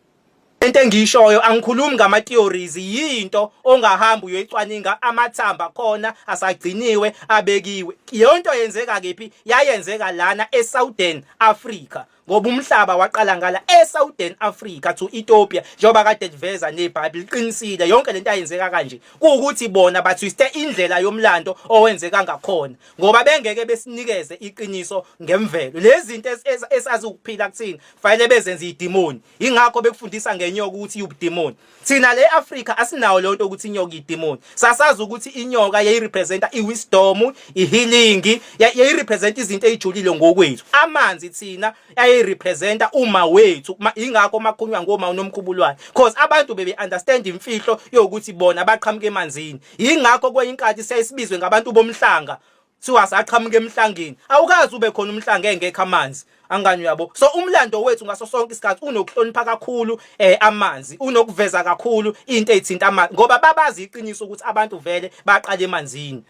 [SPEAKER 2] Into engiyishoyo, angikhulumi ngama-theories, yinto ongahamba uyoyicwaninga. Amathamba khona asagciniwe, abekiwe. Yonto yenzeka kephi? Yayenzeka lana e-Southern Africa, ngoba umhlaba waqala ngala e-Southern Africa to Ethiopia, njengoba kade liveza neBhayibheli. Liqinisile, yonke lento ayenzeka kanje. Kuwukuthi bona bathwiste indlela yomlando owenzeka ngakhona, ngoba bengeke besinikeze iqiniso ngemvelo. Lezi zinto esazi ukuphila kuthina fanele bezenze idimoni. Ingakho bekufundisa ngenyoka ukuthi iwubudimoni. Thina le Africa asinawo leyo nto ukuthi inyoka idimoni. Sasazi ukuthi inyoka yayirepresenta iwisdom, ihealing, yayirepresenta izinto ezijulile ngokwethu. Amanzi thina yayirepresenta uma wethu. Ingakho makhulunywa ngoma unomkhubulwane, because abantu bebe understand imfihlo yokuthi bona baqhamuka emanzini. Ingakho kwenye inkathi siyayisibizwe ngabantu bomhlanga, kuthiwa saqhamuka emhlangeni. Awukazi ube khona umhlanga engekho amanzi, angani uyabo? So umlando wethu ngaso sonke isikhathi unokuhlonipha kakhulu amanzi, unokuveza kakhulu into ezithinta amanzi, ngoba babazi iqiniso ukuthi abantu vele baqala emanzini.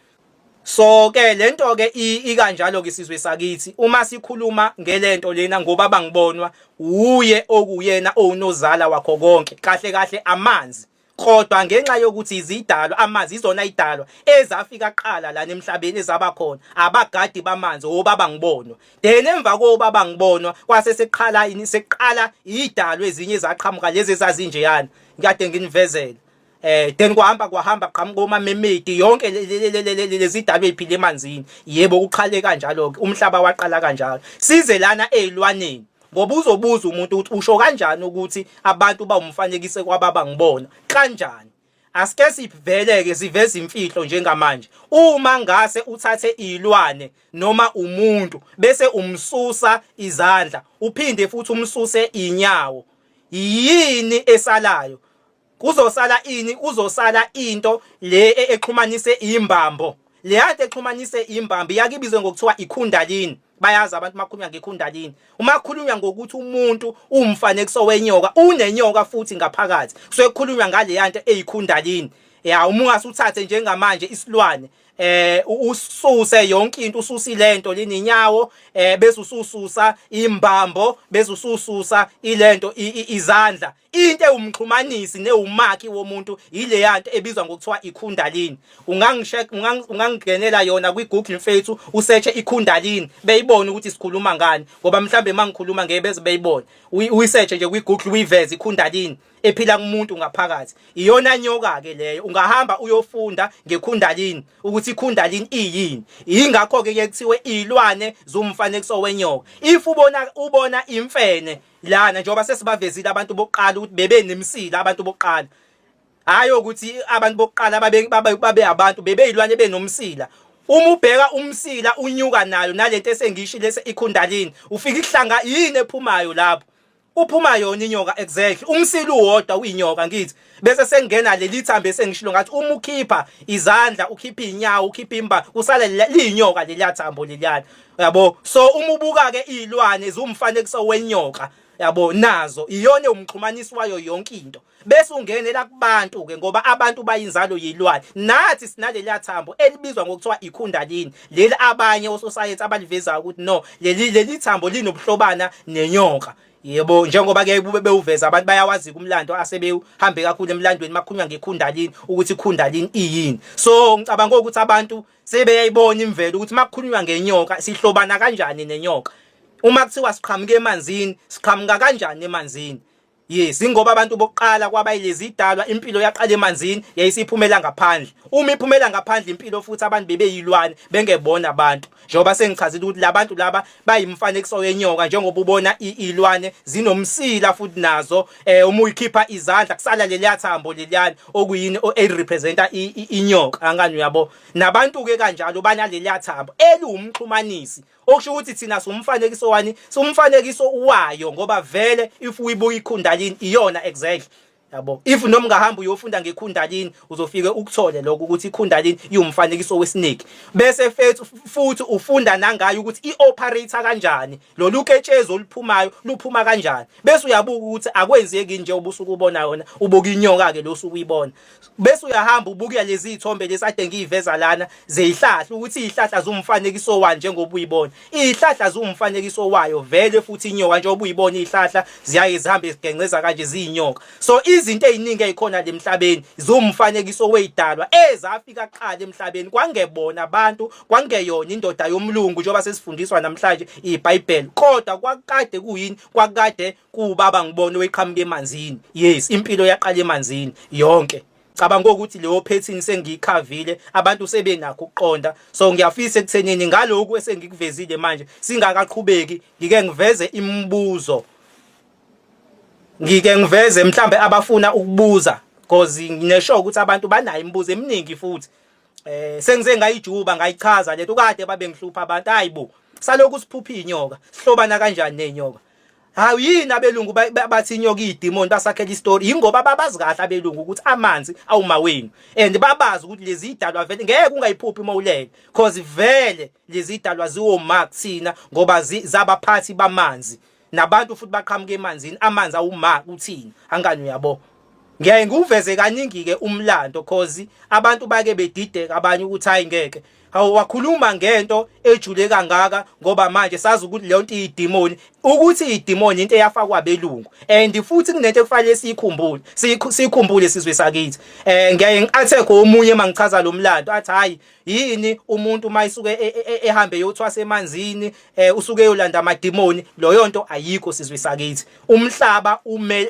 [SPEAKER 2] So ke lento ke ikanjalo ke isizwe sakithi uma sikhuluma ngelento lena, ngoba bangibonwa uye okuyena owunozala wakho konke kahle kahle amanzi. Kodwa ngenxa yokuthi izidalwa amanzi izona idalwa ezafika kuqala lana emhlabeni, ezaba khona, abagadi bamanzi obaba ngibonwa. Then emva kobaba ngibonwa kwase seqhala ini? Seqala idalwa ezinye ezaqhamuka, lezi ezazinjeyana ngikade nginivezela. Then kwahamba kwahamba, qhamuka oma-mermaid, yonke lezi dalwa eziphila emanzini. Yebo, kuqhale kanjalo ke, umhlaba waqala kanjalo. Size lana ezilwaneni, ngoba uzobuza umuntu ukuthi usho kanjani ukuthi abantu bawumfanekiso kwababa ngibona kanjani. Asike sivele ke siveze imfihlo njengamanje. Uma ngase uthathe ilwane noma umuntu bese umsusa izandla, uphinde futhi umsuse inyawo, yini esalayo? Kuzosala ini? Kuzosala into le exhumanise imbambo. Le yanto exhumanise imbambo iyake ibizwe ngokuthiwa ikhundalini. Bayazi abantu makhulunywa ngekhundalini. Uma kukhulunywa ngokuthi umuntu umfanekiso wenyoka, unenyoka futhi ngaphakathi, kusuke kukhulunywa ngale yanto eyikhundalini. Ya, uma ungase uthathe njengamanje isilwane, ususe yonke into, ususe ilento lininyawo, bese usususa imbambo, bese usususa ilento izandla, into ewumxhumanisi newumakhi womuntu ile yanto ebizwa ngokuthiwa ikhundalini. Ungangishek, ungangingenela yona kwi-Google mfethu, usearch ikhundalini, beyibone ukuthi sikhuluma ngani, ngoba mhlambe mangikhuluma ngeke beze beyibone. Uyisearch nje kwi-Google, uyiveze ikhundalini ephila kumuntu ngaphakathi. Iyona nyoka ke leyo. Ungahamba uyofunda ngekhundalini ukuthi ikhundalini iyini. Ingakho ke kuthiwe ilwane zumfanekiso wenyoka. If ubona imfene lana, njengoba sesibavezile abantu bokuqala ukuthi bebe nemsila abantu bokuqala, hayi ukuthi abantu bokuqala babe abantu bebeyilwane benomsila. Uma ubheka umsila unyuka nayo nalento esengishile lese ikhundalini, ufika ihlanga, yini ephumayo lapho? Uphuma yona inyoka, exactly. Umsila uwodwa uyinyoka ngithi, bese sengena leli thambo esengishilo ngathi uma ukhipha izandla, ukhipha inyawo, ukhipha imba, kusala liyinyoka leliya thambo leliyana, yabo. So uma ubuka ke izilwane ziwumfanekiso wenyoka, yabo, nazo iyona umxhumanisi wayo yonke into. Bese ungenela kubantu ke, ngoba abantu bayinzalo yilwane. Nathi sinaleliya thambo elibizwa ngokuthiwa ikhundalini leli, abanye ososayensi abalivezayo ukuthi no, leli thambo linobuhlobana nenyoka. Yebo, njengoba ke kube bewuveza abantu bayawazi umlando, asebewuhambe kakhulu emlandweni makhulunywa ngekhundalini ukuthi ikhundalini iyini. So ngicabanga ukuthi abantu sebeyayibona imvelo ukuthi makukhulunywa ngenyoka sihlobana kanjani nenyoka. Uma kuthiwa siqhamuka emanzini, siqhamuka kanjani emanzini? Yes, ingoba abantu bokuqala kwaba yilezi idalwa, impilo yaqala emanzini, yayisiphumela ngaphandle. Uma iphumela ngaphandle impilo futhi, abantu bebeyilwane, bengebona abantu. Njengoba sengichazile ukuthi labantu laba bayimfanekiso wenyoka, njengoba ubona ilwane zinomsila futhi nazo, uma uyikhipha izandla kusala leliya thambo leliyana okuyini elirepresenta inyoka, angani uyabo? Nabantu ke kanjalo banaleliya thambo eliwumxhumanisi, okusho ukuthi thina siwumfanekiso wani? Siwumfanekiso wayo, ngoba vele if uyibuka ikhundalini iyona exactly. Yabo, if noma ungahamba uyofunda ngekhundalini, uzofike ukuthole lokho ukuthi ikhundalini iwumfanekiso we-snake, bese futhi ufunda nangayo ukuthi i-operate kanjani, lolu ketshezi oluphumayo luphuma kanjani, bese uyabuka ukuthi akwenzeki nje ubusuku ubona yona, ubuka inyoka ke lo suku uyibona, bese uyahamba ubuka lezi zithombe lezi ade ngiyiveza lana zeyihlahla, ukuthi izihlahla ziwumfanekiso wani. Njengoba uyibona izihlahla ziwumfanekiso wayo vele futhi inyoka, njengoba uyibona izihlahla ziyaye zihambe zigenceza kanje, ziyinyoka. So izinto eziningi ezikhona lemhlabeni ziwumfanekiso wezidalwa ezafika kuqala emhlabeni, kwangebona abantu, kwangeyona indoda yomlungu njengoba sesifundiswa namhlanje iBhayibheli, kodwa kwakade kuyini? Kwakade kubaba ngibona oweqhamuka emanzini. Yes, impilo yaqala emanzini yonke. Cabanga ukuthi leyo pattern sengiyikhavile, abantu sebenakho ukuqonda. So ngiyafisa ekuthenini ngalokhu esengikuvezile manje, singakaqhubeki, ngike ngiveze imibuzo, ngike ngiveze mhlambe abafuna ukubuza, because nginesure ukuthi abantu banayo imibuzo eminingi futhi. Sengize ngayijuba, ngayichaza lento kade babe ngihlupha abantu. Hayibo, salokhu siphupha inyoka, sihlobana kanjani nenyoka? Hawu, yini abelungu bathi inyoka iyidemon, basakhela istory? Yingoba babazi kahle abelungu ukuthi amanzi awumawenu, and babazi ukuthi lezi idalwa vele ngeke ungayiphuphi uma ulele, cause vele lezi idalwa ziwoma kuthina ngoba zabaphathi bamanzi, nabantu futhi baqhamuka emanzini, amanzi awuma kuthina. Angani uyabo, ngiyaye ngiwuveze kaningi-ke umlando, cause abantu bake bedideka abanye ukuthi hayi, ngeke, hawu, wakhuluma ngento ejule kangaka, ngoba manje sazi ukuthi leyo nto iyidimoni, ukuthi iyidimoni into eyafakwa abelungu. And futhi kunento ekufanele siyikhumbule, siyikhumbule sizwe sakithi. Ngiyaye ngi-attack omunye mangichaza lo mlando, athi hayi, yini umuntu mayisuke ehambe yothwasa emanzini, usuke eyolanda amadimoni? Loyo nto ayikho, sizwe sakithi. Umhlaba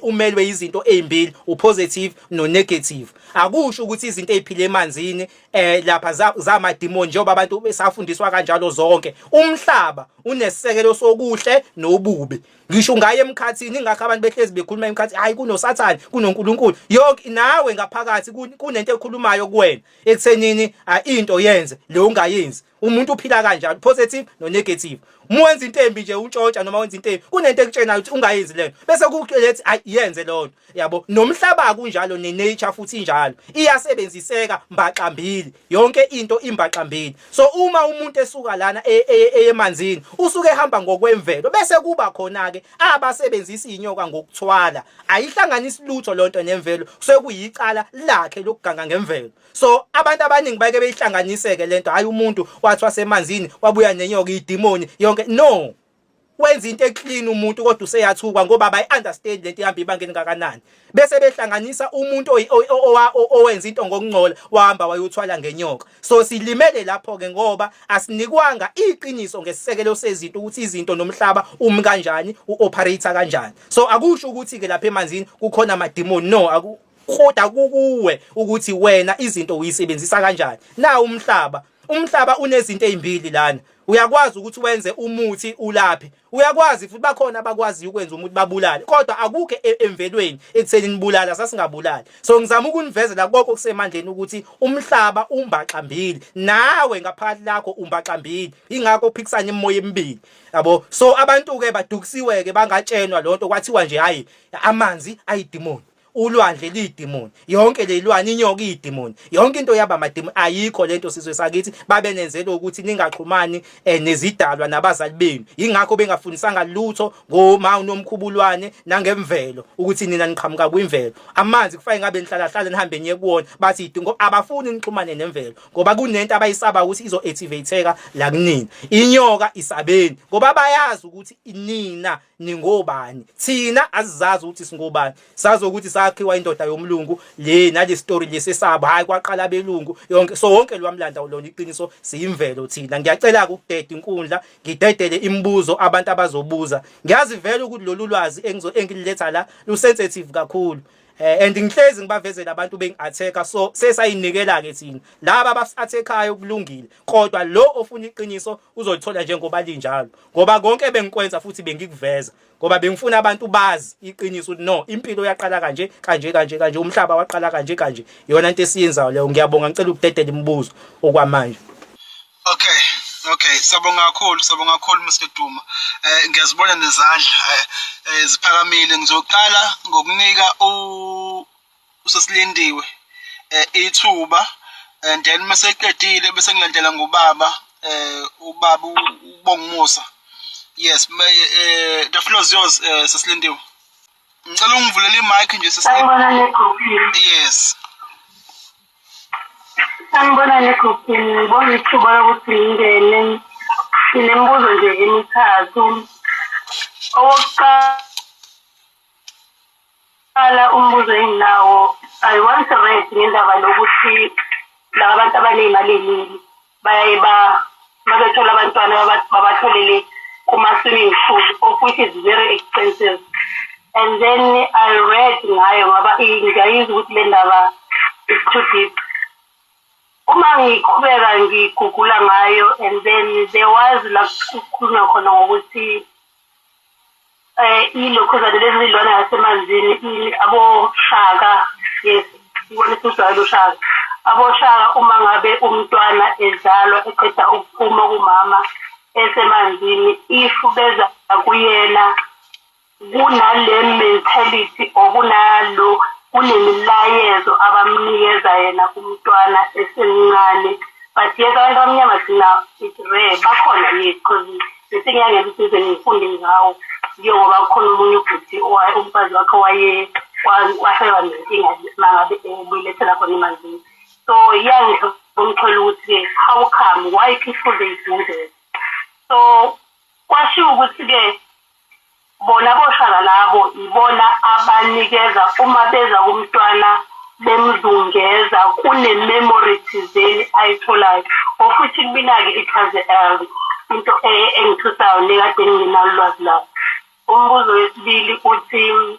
[SPEAKER 2] umelwe izinto ezimbili, upositive no negative. Akusho ukuthi izinto eziphila emanzini lapha zamadimoni, njengoba abantu besafundiswa kanjalo zonke. Umhlaba unesisekelo sokuhle nobubi, ngisho ungaye emkhathini. Ingakho abantu behlezi bekhuluma emkhathini, hayi, kunoSathane, kunoNkulunkulu yonke. Nawe ngaphakathi kunento ekhulumayo kuwena ekuthenini into yenze le, ungayenzi. Umuntu uphila kanjalo, positive no negative. Uma wenza into embi nje, untshontsha noma wenza into embi, kunento ekutshenayo ukuthi ungayenzi lento, bese kulethi ayi, yenze leyo nto, yabo. Nomhlaba kunjalo, ne-nature futhi injalo, iyasebenziseka mbaxambili, yonke into imbaxambili. So uma umuntu esuka lana eyemanzini, usuke ehamba ngokwemvelo, bese kuba khona ke abasebenzisa inyoka ngokuthwala. Ayihlanganisi lutho lonto nemvelo, sekuyicala lakhe lokuganga ngemvelo. So abantu abaningi bake beyihlanganise-ke lento, hayi, umuntu wathi wasemanzini wabuya nenyoka, idimoni yonke. No, wenza into eclean umuntu, kodwa useyathukwa ngoba abayi-understand lento ihamba ibanga elingakanani, bese behlanganisa umuntu owenza into ngokungcola, wahamba wayothwala ngenyoka. So silimele lapho-ke ngoba asinikwanga iqiniso ngesisekelo sezinto, ukuthi izinto nomhlaba umi kanjani, u-operate kanjani. So akusho ukuthi-ke lapha emanzini kukhona amadimoni, no, kodwa kukuwe ukuthi wena izinto uyisebenzisa kanjani. Na umhlaba unezinto ezimbili lana. Uyakwazi ukuthi wenze umuthi ulaphe, uyakwazi futhi, bakhona abakwaziyo ukwenza umuthi babulale, kodwa akukho emvelweni ekutheni nibulala, sasingabulali. So ngizama ukunivezela konke okusemandleni ukuthi umhlaba umbaxambili, nawe ngaphakathi lakho umbaxambili, ingakho uphikisana imimoya emibili, yabo. So abantu ke badukisiwe ke, bangatshenwa lonto, kwathiwa nje hayi, amanzi ayidimoni, ulwandle liyidimoni, yonke lelwane, inyoka iyidimoni, yonke into yaba amadimoni. Ayikho lento, sizwe sakithi. Babe nenzela ukuthi ningaxhumani nezidalwa nabazali benu. Ingakho bengafundisanga lutho ngoma unomkhubulwane nangemvelo, ukuthi nina niqhamuka kwimvelo. Amanzi kufanele ngabe nihlala hlala nihambe niye kuwona, bathi idingo, abafuni nixhumane nemvelo ngoba kunento abayisaba ukuthi izo activateka la kunina. Inyoka isabeni ngoba bayazi ukuthi nina ningobani. Thina asizazi ukuthi singobani, sazi ukuthi sakhiwa indoda yomlungu le nale story lesesabo, hayi, kwaqala abelungu yonke. So wonke lwamlanda lona iqiniso, siyimvelo thina. Ngiyacela ukudeda inkundla, ngidedele imibuzo abantu abazobuza. Ngiyazi vele ukuthi lolu lwazi engililetha la lu sensitive kakhulu, and ngihlezi ngibavezela abantu bengi-attack, so sesayinikela ke thina laba abasi-attack-ayo, kulungile, kodwa lo ofuna iqiniso uzolithola njengoba linjalo, ngoba konke bengikwenza futhi bengikuveza ngoba bengifuna abantu bazi iqiniso ukuthi no, impilo yaqala kanje kanje kanje kanje, umhlaba waqala kanje kanje. Iyona into esiyenzayo leyo. Ngiyabonga, ngicela ukudedela imibuzo okwamanje.
[SPEAKER 1] Okay, siyabonga kakhulu, siyabonga kakhulu Mr Duma. Ngiyazibona nezandla ziphakamile. Ngizoqala ngokunika u Usesilindiwe ithuba, and then maseqedile bese ngilandela ngobaba ubaba uBongumusa. Yes, the floor is yours, sesilindiwe. Ngicela ungivulele i-mic nje, sesilindiwe.
[SPEAKER 6] Sanibonani egruphini.
[SPEAKER 1] Yes.
[SPEAKER 6] Sanibonani egruphini. Ngibonga ithuba lokuthi ngingene. Nginemibuzo nje emithathu. Owokuqala umbuzo enginawo, I once read ngendaba lokuthi laba bantu abaney'mali ey'ningi bayaye ba mabethola abantwana babatholele kuma-swimming pool, of which is very expensive. And then I read ngayo ngoba ngiyayizwa ukuthi le ndaba is too deep. Uma ngiqhubeka ngigugula ngayo, and then there was la kukhulunywa khona ngokuthi ilokhuzane lezi zilwane yasemanzini, ini, aboshaka, yes, ibona isijwayele ushaka, aboshaka, uma ngabe umntwana ezalwa eqeda ukuphuma kumama esemanzini, if beza kuyena kunale mentality or kunalo kunemilayezo abamnikeza yena umntwana esemncane. But yes, abantu abamnyama thina, it's rare, bakhona, yes, because bese ngiyangenza ukuthi ngize ngifunde ngawo njengoba kukhona omunye ubhuti umfazi wakhe waye wahlelwa nenkinga mangabe ebuyilethela khona emanzini. So iyangihlupha umxhwele ukuthi-ke how come, why people they do this? So kwashiwo ukuthi-ke bona boshaka labo ibona abanikeza uma beza kumntwana bemzungeza kune-memory thizeni ayitholayo, of which kumina-ke it was into engithusayo nekade ngingenalo ulwazi layo. Umbuzo wesibili uthi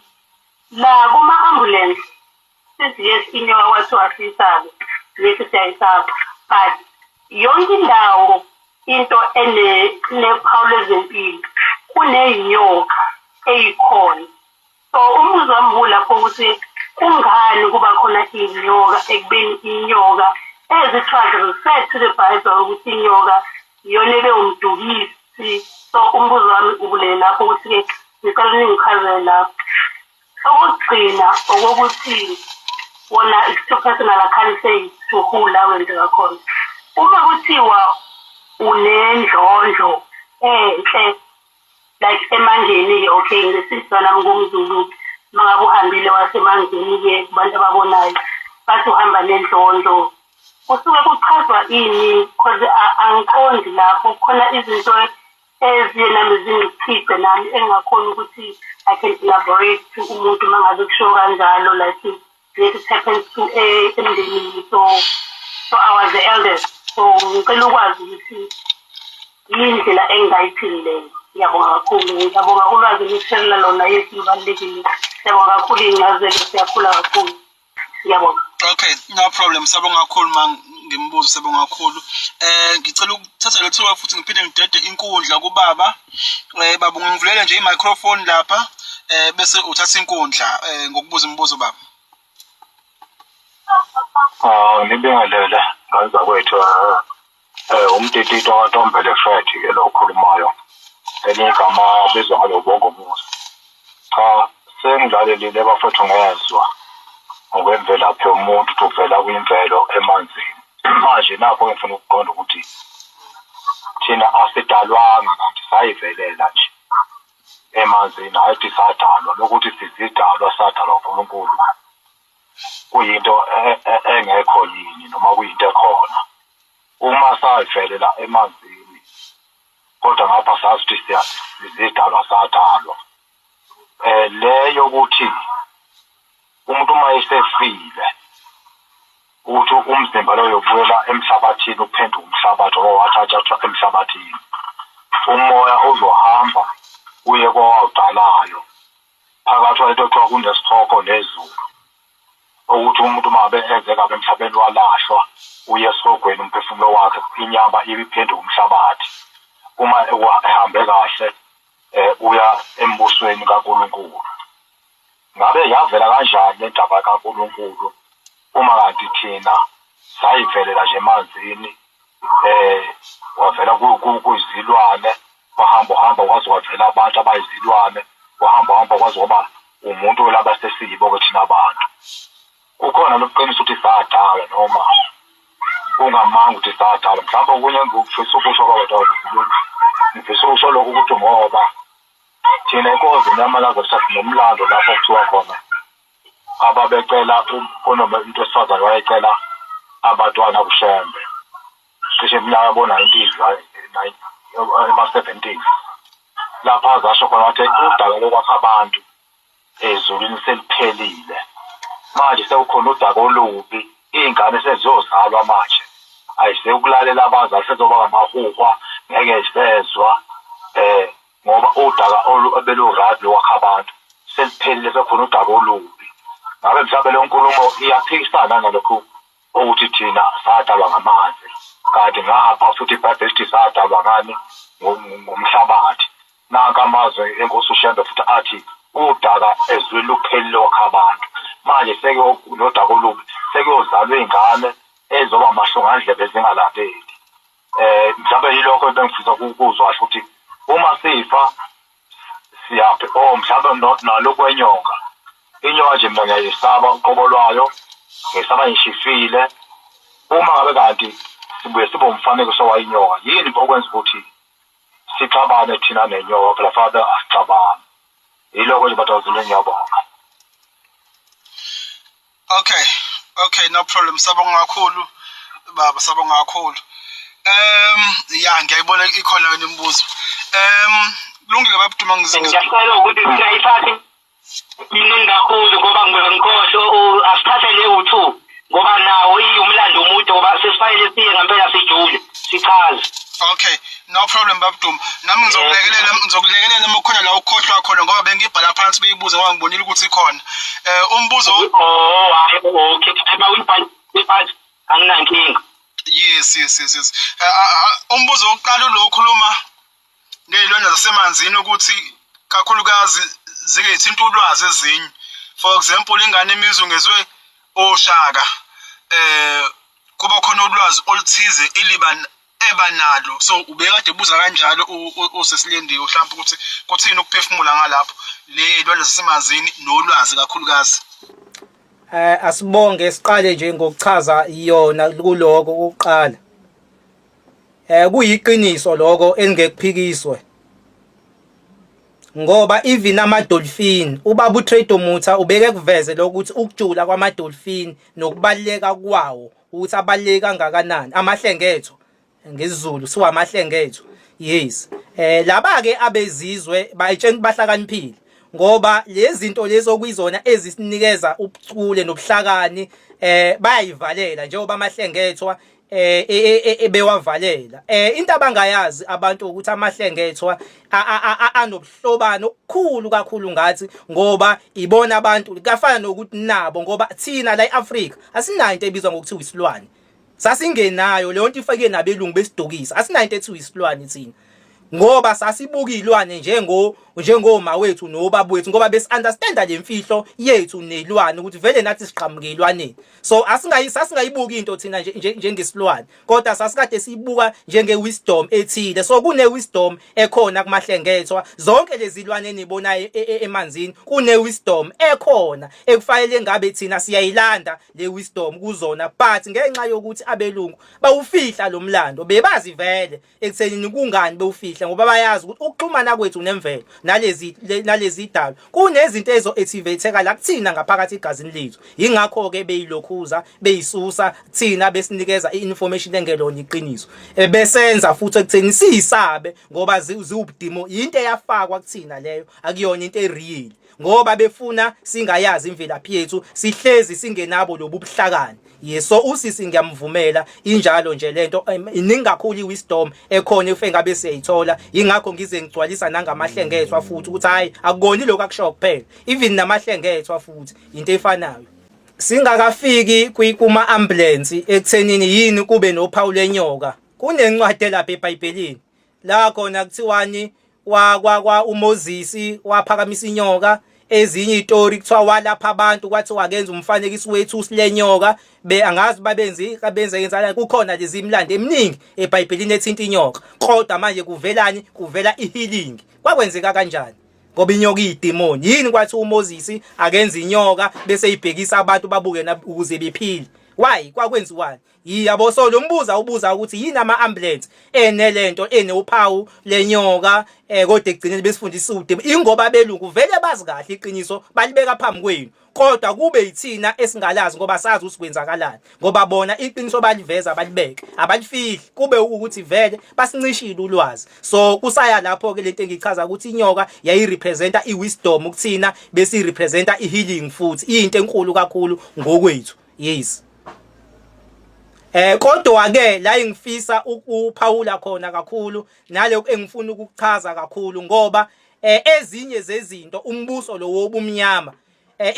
[SPEAKER 6] la kuma-ambulance sithi yes, inyoka kwathiwa siyisabe, yes, siyayisaba, but yonke indawo into enephawu lezempilo kuney'nyoka ey'khona. So umbuzo wami kulapho ukuthi kungani kuba khona iy'nyoka ekubeni inyoka, as it was referred to the Bible, ukuthi inyoka iyona ebe umdukisi? So umbuzo wami ubulele lapho ukuthi-ke ngicela ningichazele lapho. Okokugcina okokuthi wona it's too personal, I can't say to who la wenzeka khona. Uma kuthiwa unendlondlo enhle like emangeni-ke, okay, ngesizwa nami ngumZulu, uma ngabe uhambile wasemangeni-ke kubantu ababonayo bathi uhamba nendlondlo, kusuke kuchazwa ini? Because angiqondi lapho khona izinto eziye nami zingiphice nami engingakhoni ukuthi I can elaborate to umuntu uma ngabe kushiwo kanjalo, like yes, it happens to emndenini. So I was the eldest, so ngicela ukwazi ukuthi yindlela engingayithini leyo. Ngiyabonga kakhulu, ngiyabonga ulwazi nishelela lona, yes, lubalulekile. Siyabonga kakhulu iy'ncazelo, siyakhula kakhulu, ngiyabonga.
[SPEAKER 1] Okay, no problem. Siyabonga kakhulu ma ngimbuzo, siyabonga kakhulu. Ngicela ukuthatha le thuba futhi ngiphinde ngidede inkundla kubaba. Baba, ungivulele nje i-microphone lapha bese uthatha inkundla ngokubuza imibuzo, baba.
[SPEAKER 7] Ah, ngibingelele ngane zakwethu, umtitito kaNtombele Fred ke lo okhulumayo. Elinye igama abizwa ngalo Bongomusa. Cha, sengilalelile bafethu, ngezwa ngokwemvelaphi yomuntu ukuthi uvela kwimvelo emanzini. Manje nakho ngifuna ukuqonda ukuthi thina asidalwanga kanti sayivelela nje emanzini, hayi ukuthi sadalwa lokuthi sizidalwa sadalwa uNkulunkulu, kuyinto engekho yini noma kuyinto ekhona uma sayivelela emanzini, kodwa ngapha sazi ukuthi sizidalwa sadalwa. Le yokuthi umuntu uma esefile ukuthi umzimba loyo ubuyela emhlabathini, uphenduka umhlabathi ngoba wathatha emhlabathini, umoya uzohamba uye kowawudalayo phakathi kwalento kuthiwa kunesihogo nezulu, ukuthi umuntu uma ngabe eze kabi emhlabeni walahlwa uye esihogweni, umphefumulo wakhe, inyama ibiphenduka umhlabathi. Uma ehambe kahle uya embusweni kaNkulunkulu. Ngabe yavela kanjani le ndaba kaNkulunkulu uma kanti thina sayivelela nje emanzini, wavela kuzilwane, wahamba uhamba kwaze kwavela abantu abayizilwane, wahamba uhamba kwaze kwaba umuntu laba sesiyibo-ke thina abantu? Kukhona lokuqinisa ukuthi sadalwa noma kungamanga ukuthi sadalwa. Mhlawumbe okunye engikufisa ukusho kwabadala, ngifisa ukusho lokhu ukuthi ngoba thina enkonzweni yamaNazaretha sinomlando lapho kuthiwa khona ababecela kunoma umuntu wesifazane wayecela abatwana kuShembe cishe iminyaka yabo-nineties, ema-seventies, lapho azasho khona wathi udaba lokwakha abantu ezulwini seliphelile, manje sekukhona udaba olubi, iy'ngane seziyozalwa manje ayiseyukulalela abazali, sezoba ngamahuhwa, ngeke zisezwa ngoba udaka ebelu-right lokwakha abantu seliphelile, sekukhona udaka olubi. Ngabe mhlawumbe leyo nkulumo iyaphikisana nalokhu ukuthi thina sadalwa ngamanzi, kanti ngapha futhi iBhayibheli lithi sadalwa ngani? Ngomhlabathi. Nanka amazwi enkosi uShembe futhi athi udaka ezweni luphelile wakha abantu, manje nodaka olubi sekuyozalwa iy'ngane ezoba mahlongandlebe zingalaleli. Mhlawumbe yilokho ebengifisa ukuzwa kahle ukuthi uma sifa siyaphi. Oh, mhlawumbe nalokwenyoka, inyoka nje mina ngiyayisaba uqobo lwayo, ngiyisaba ngishifile. Uma ngabe kanti sibuye sibe umfanekiso wayinyoka, yini okwenza ukuthi sixabane thina nenyoka? Phela father asixabane. Yilokho nje, badawuzile, ngiyabonga.
[SPEAKER 1] Okay, no problem. Sabonga kakhulu baba, sabonga kakhulu. Ya, ngiyayibona ikhona wena imibuzo. Kulungile babuduma.
[SPEAKER 8] Ngiyacela ukuthi singayithathi iningi kakhulu ngoba ngibe ngikhohlwe. Asithathe le u-two ngoba nawo iwumlando omude, ngoba sesifanele siye ngempela sijule sichaze.
[SPEAKER 1] Okay, no problem babuduma. Nami ngizokulekelela uma kukhona la ukhohlwa khona, ngoba bengibhala phansi beyibuza, ngoba ngibonile ukuthi ikhona. Umbuzo
[SPEAKER 8] Oh hayi, okay, uma uyibhala phansi anginankinga.
[SPEAKER 1] Yes. Umbuzo wokuqala ulo okhuluma ngey'lwane zasemanzini, ukuthi kakhulukazi zike zithinta ulwazi ezinye. For example, ingane imizungezwe oshaka, kuba khona ulwazi oluthize eliba eba nalo. So ubekade ebuza kanjalo usesilindiwe mhlawumbe ukuthi kuthini ukuphefumula ngalapho le y'lwane zasemanzini nolwazi kakhulukazi.
[SPEAKER 2] Asibonge, siqale nje ngokuchaza yona kuloko ukuqala. Kuyiqiniso lokho engekuphikiswe. Ngoba even ama dolphin, ubaba uTrade Mutha ubeke kuveze lokuthi ukujula kwama dolphin nokubaleka kwawo, ukuthi abaluleke kangakanani amahlengetho, ngesiZulu siwa amahlengetho. Yes, laba ke abezizwe bayitshela bahlakaniphile, ngoba lezi zinto lezi okuyizona ezisinikeza ubuchule nobuhlakani bayayivalela, njengoba amahlengethwa ebewavalela. Into abangayazi abantu ukuthi amahlengethwa anobuhlobano okukhulu kakhulu ngathi, ngoba ibona abantu kafana nokuthi nabo, ngoba thina la eAfrika asinayo into ebizwa ngokuthi isilwane, sasingenayo leyo nto, ifake nabelungu besidukisa. Asinayo into ethiwa isilwane thina, ngoba sasibuka izilwane njengoma wethu nobaba wethu, ngoba besi understanda le mfihlo yethu nezilwane, ukuthi vele nathi siqhamuke ezilwaneni. So sasingayibuki into thina nje njengesilwane, kodwa sasikade siyibuka njenge wisdom ethile. So kune wisdom ekhona kumahlengethwa, zonke lezi zilwane enibonayo emanzini, kune wisdom ekhona ekufanele ngabe thina siyayilanda le wisdom kuzona, but ngenxa yokuthi abelungu bawufihla lo mlando, bebazi vele ekuthenini kungani bewufihla, ngoba bayazi ukuthi ukuxhumana kwethu nemvelo nalezi idalo kunezinto ezo activate la kuthina ngaphakathi egazini lethu. Ingakho ke beyilokhuza beyisusa thina, besinikeza i-information engelona iqiniso, besenza futhi ekutheni siyisabe, ngoba ziwubudimo, into eyafakwa kuthina leyo, akuyona into e-real, ngoba befuna singayazi imvelaphi yethu, sihlezi singenabo lobu buhlakani. Yes, so usisi ngiyamvumela, injalo nje lento, iningi kakhulu i-wisdom ekhona if engabe siyayithola. Ingakho ngize ngigcwalisa nangamahlengethwa futhi, ukuthi hayi, akukoni lokho akusho kuphela, even namahlengethwa futhi into efanayo. Singakafiki kuma ambulance ekuthenini yini kube nophawu lenyoka, kunencwadi lapha eBhayibhelini la khona kuthiwani wa kwa kwa uMoses waphakamisa inyoka. Ezinye izitori kuthiwa walapha abantu, kwathiwa akenza umfanekiso wethu silenyoka, be angazi babenze kabenze yenzana. Kukhona lezi imilando eminingi eBhayibhelini ethinta inyoka, kodwa manje kuvelani? Kuvela i-healing. Kwakwenzeka kanjani? Ngoba inyoka iyidemoni. Yini kwathi uMoses akenza inyoka bese ibhekisa abantu babuke ukuze bephile? Why kwakwenziwani? Yabo, so lo mbuzo ubuza ukuthi yini ama ambulance enelento enophawu lenyoka, kodwa ekugcineni besifundisa ude ingoba belungu vele bazi kahle iqiniso, balibeka phambi kwenu, kodwa kube yithina esingalazi ngoba sazi ukuthi kwenzakalani, ngoba bona iqiniso baliveza, balibeke, abalifihli, kube ukuthi vele basincishile ulwazi. So kusaya lapho ke lento engichaza ukuthi inyoka yayirepresenta iwisdom kuthina, bese irepresenta ihealing futhi iyinto enkulu kakhulu ngokwethu. Yes. Kodwa ke la engifisa ukuphawula khona kakhulu nalokho engifuna ukukuchaza kakhulu, ngoba ezinye zezinto umbuso lo wobumnyama,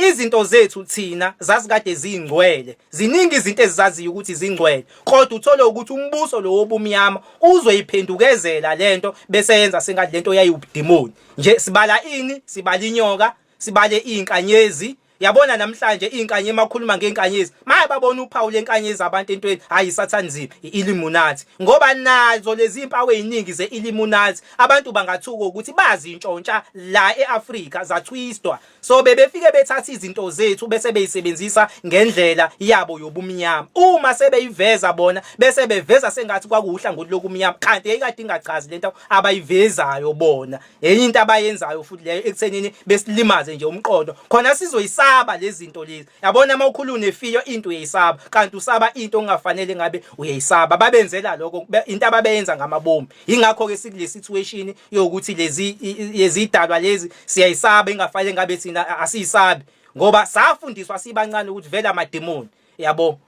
[SPEAKER 2] izinto zethu thina zazikade zingcwele, ziningi izinto ezizaziyo ukuthi zingcwele, kodwa uthole ukuthi umbuso lo wobumnyama uzoyiphendukezela lento bese yenza sengathi lento yayiwubudimoni nje. Sibala ini? Sibala inyoka, sibale izinkanyezi. Yabona namhlanje izinkanye, emakhuluma ngenkanyezi, maye babona uphawu lenkanyezi abantu entweni, hayi, satanism, i-Illuminati, ngoba nazo lezi impawu eziningi ze-Illuminati abantu bangathuka ukuthi bazi intshontsha la eAfrika, zathwistwa. So bebefike bethatha izinto zethu bese beyisebenzisa ngendlela yabo yobumnyama. Uma sebeyiveza bona, bese beveza sengathi kwakuwuhlangothi lokumnyama, kanti yayikade ingachazi lento abayivezayo bona. Enye into abayenzayo futhi leyo ekuthenini besilimaze nje umqondo khona sizoyisaba lezi zinto lezi. Yabona, uma ukhuluma nefiyo into uyayisaba, kanti usaba into ongafanele ngabe uyayisaba. Babenzela lokho, into ababeyenza ngamabomu. Ingakho ke sikule situation yokuthi lezi lezidalwa lezi siyayisaba, ingafanele ngabe thina asiyisabi, ngoba safundiswa sibancane ukuthi vele amademoni, yabo.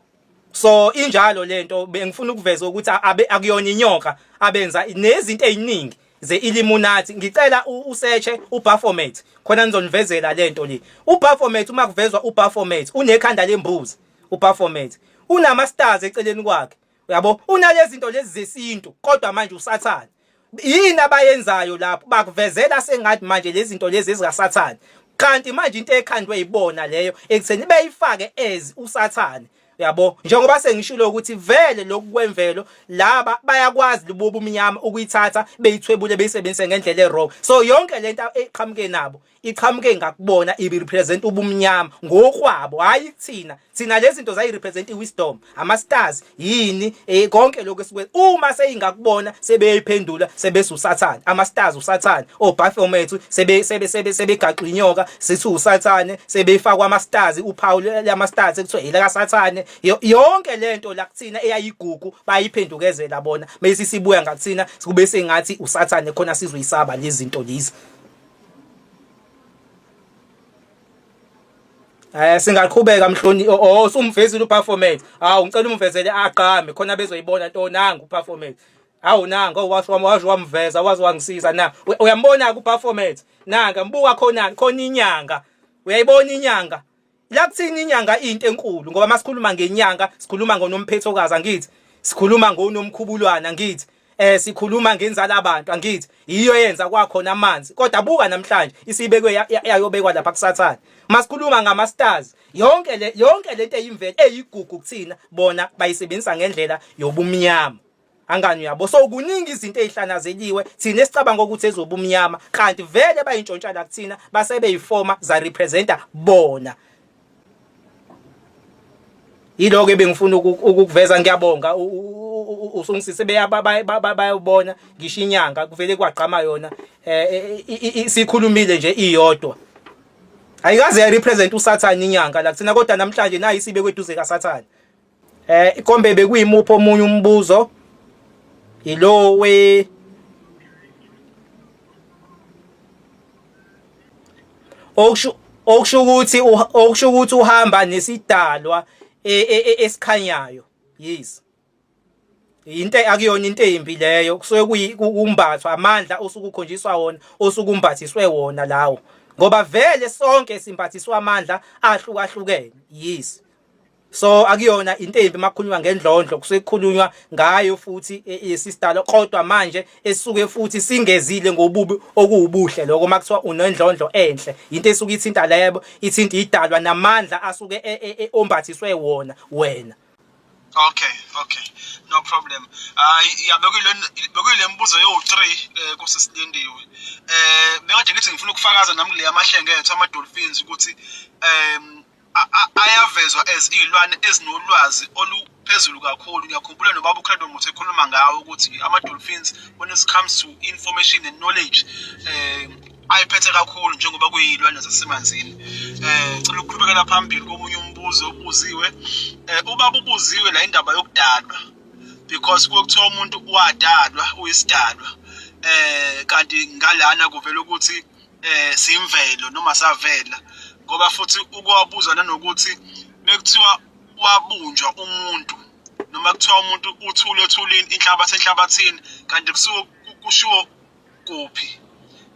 [SPEAKER 2] So injalo lento bengifuna ukuveza ukuthi akuyona inyoka abenza nezinto eziningi ze-Illuminati. Ngicela usearche uBaphomet khona nizonivezela lento le. UBaphomet, uma kuvezwa uBaphomet, unekhanda lembuzi. UBaphomet unama stars eceleni kwakhe, uyabo, unalezi zinto lezi zesintu, kodwa manje usathane. Yini abayenzayo lapho? Bakuvezela sengathi manje lezi zinto lezi ezikasathane, kanti manje into ekhandwe yibona leyo ekutheni beyifake as usathane, uyabo. Njengoba sengishilo ukuthi vele lokhu kwemvelo laba bayakwazi lobu bumnyama ukuyithatha beyithwebule, beyisebenzise ngendlela e-wrong. So yonke lento eqhamuke nabo iqhamuke ngakubona, ibi represent ubumnyama ngokwabo, hayi kuthina. Thina lezi zinto zayi represent iwisdom, ama stars, yini, konke lokho esikwenza. Uma seyingakubona sebeyiphendula sebese usathane, ama stars usathane, oBaphomet sebe sebe sebe sebegaxa inyoka sithi usathane, sebefakwa ama stars, uphawu lama stars ekuthiwa yila kasathane. Yonke lento la kuthina eyayigugu bayiphendukezela bona, mase sibuya ngakuthina kube sengathi usathane khona sizoyisaba lezi zinto lezi. Singaqhubeka mhloni. Oh, sumvezile uBaphomet. Hawu, ngicela umvezele aqhame khona bezoyibona nto. Nangu uBaphomet. Hawu, nangu, washo washo wamveza, waze wangisiza na. Uyambona ku Baphomet? Nanga mbuka khona khona inyanga. Uyayibona inyanga? La kuthini inyanga into enkulu, ngoba masikhuluma ngenyanga sikhuluma ngonomphethokazi, angithi? Sikhuluma ngonomkhubulwana, angithi? Sikhuluma ngenzala abantu, angithi? Yiyo yenza kwakhona amanzi, kodwa buka namhlanje isibekwe yayobekwa lapha kusathane. Masikhuluma ngama stars, yonke lento eyimvelo eyigugu kuthina, bona bayisebenzisa ngendlela yobumnyama, angani, uyabo. So kuningi izinto ezihlanazeliwe thina esicabanga ukuthi ezobumnyama, kanti vele bayintshontsha la kuthina, base beyifoma za representa bona. Yiloko ebengifuna ukukuveza. Ngiyabonga, usungisise. Bayobona ngisho inyanga kuvele kwagqama yona, sikhulumile nje iyodwa, ayikaze ya represent usathane inyanga la kuthina, kodwa namhlanje nayi isibekwe eduze kasathane. Ikombe bekuyimuphi omunye umbuzo? Ilo we okusho ukuthi uhamba nesidalwa esikhanyayo. Yes, into akuyona into embi leyo, kusuke kuyumbathwa amandla osuke ukhonjiswa wona, osuke umbathiswe wona lawo, ngoba vele sonke simbathiswa amandla ahlukahlukene. Yes, so akuyona into embi makukhulunywa ngendlondlo, kusuke kukhulunywa ngayo futhi yesisidalo, kodwa manje esuke futhi singezile ngobubi okuwubuhle. Lokho makuthiwa unendlondlo enhle, into esuke ithinta lebo, ithinta idalwa namandla asuke ombathiswe wona wena.
[SPEAKER 1] Okay, no problem. Hayi ya, bekuyile mibuzo yowu-3 kusisilindiwe. Bekade ngithi ngifuna ukufakaza nami kule amahlenge ethu ama-dolphins ukuthi ayavezwa as iy'lwane ezinolwazi oluphezulu kakhulu. Ngiyakhumbula nobaba uCredo Muthu ekhuluma ngawo ukuthi ama-dolphins, when it comes to information and knowledge, ayiphethe kakhulu njengoba kuyiy'lwane zasemanzini. Cela ukuqhubekela phambili komunye umbuzo obuziwe. Ubaba ubuziwe la indaba yokudalwa, because kuye kuthiwa umuntu wadalwa, uyisidalwa, kanti ngalana kuvela ukuthi simvelo noma savela, ngoba futhi ukwabuza nanokuthi bekuthiwa wabunjwa umuntu noma kuthiwa umuntu uthule ethulini, inhlabathi enhlabathini, kanti kusuke kushiwo kuphi,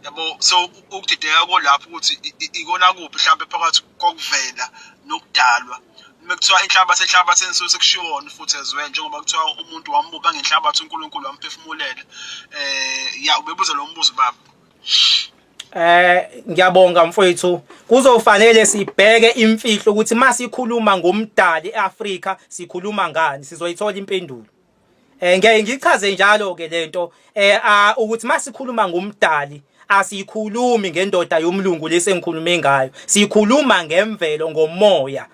[SPEAKER 1] yabo? So ukudideka kolapho ukuthi ikona kuphi mhlawumbe phakathi kokuvela nokudalwa. Uma kuthiwa inhlabathi enhlabathini, suke sekushiwona futhi as well, njengoba kuthiwa umuntu wambumba ngenhlabathi, uNkulunkulu wamphefumulela. Ya, ubebuza lo mbuzo baba.
[SPEAKER 2] Ngiyabonga mfowethu. Kuzofanele sibheke imfihlo ukuthi masikhuluma ngomdali eAfrika sikhuluma ngani, sizoyithola impendulo. Ngeke ngichaze njalo ke lento ukuthi masikhuluma ngomdali asikhulumi ngendoda yomlungu lesengikhulume ngayo, sikhuluma ngemvelo, ngomoya.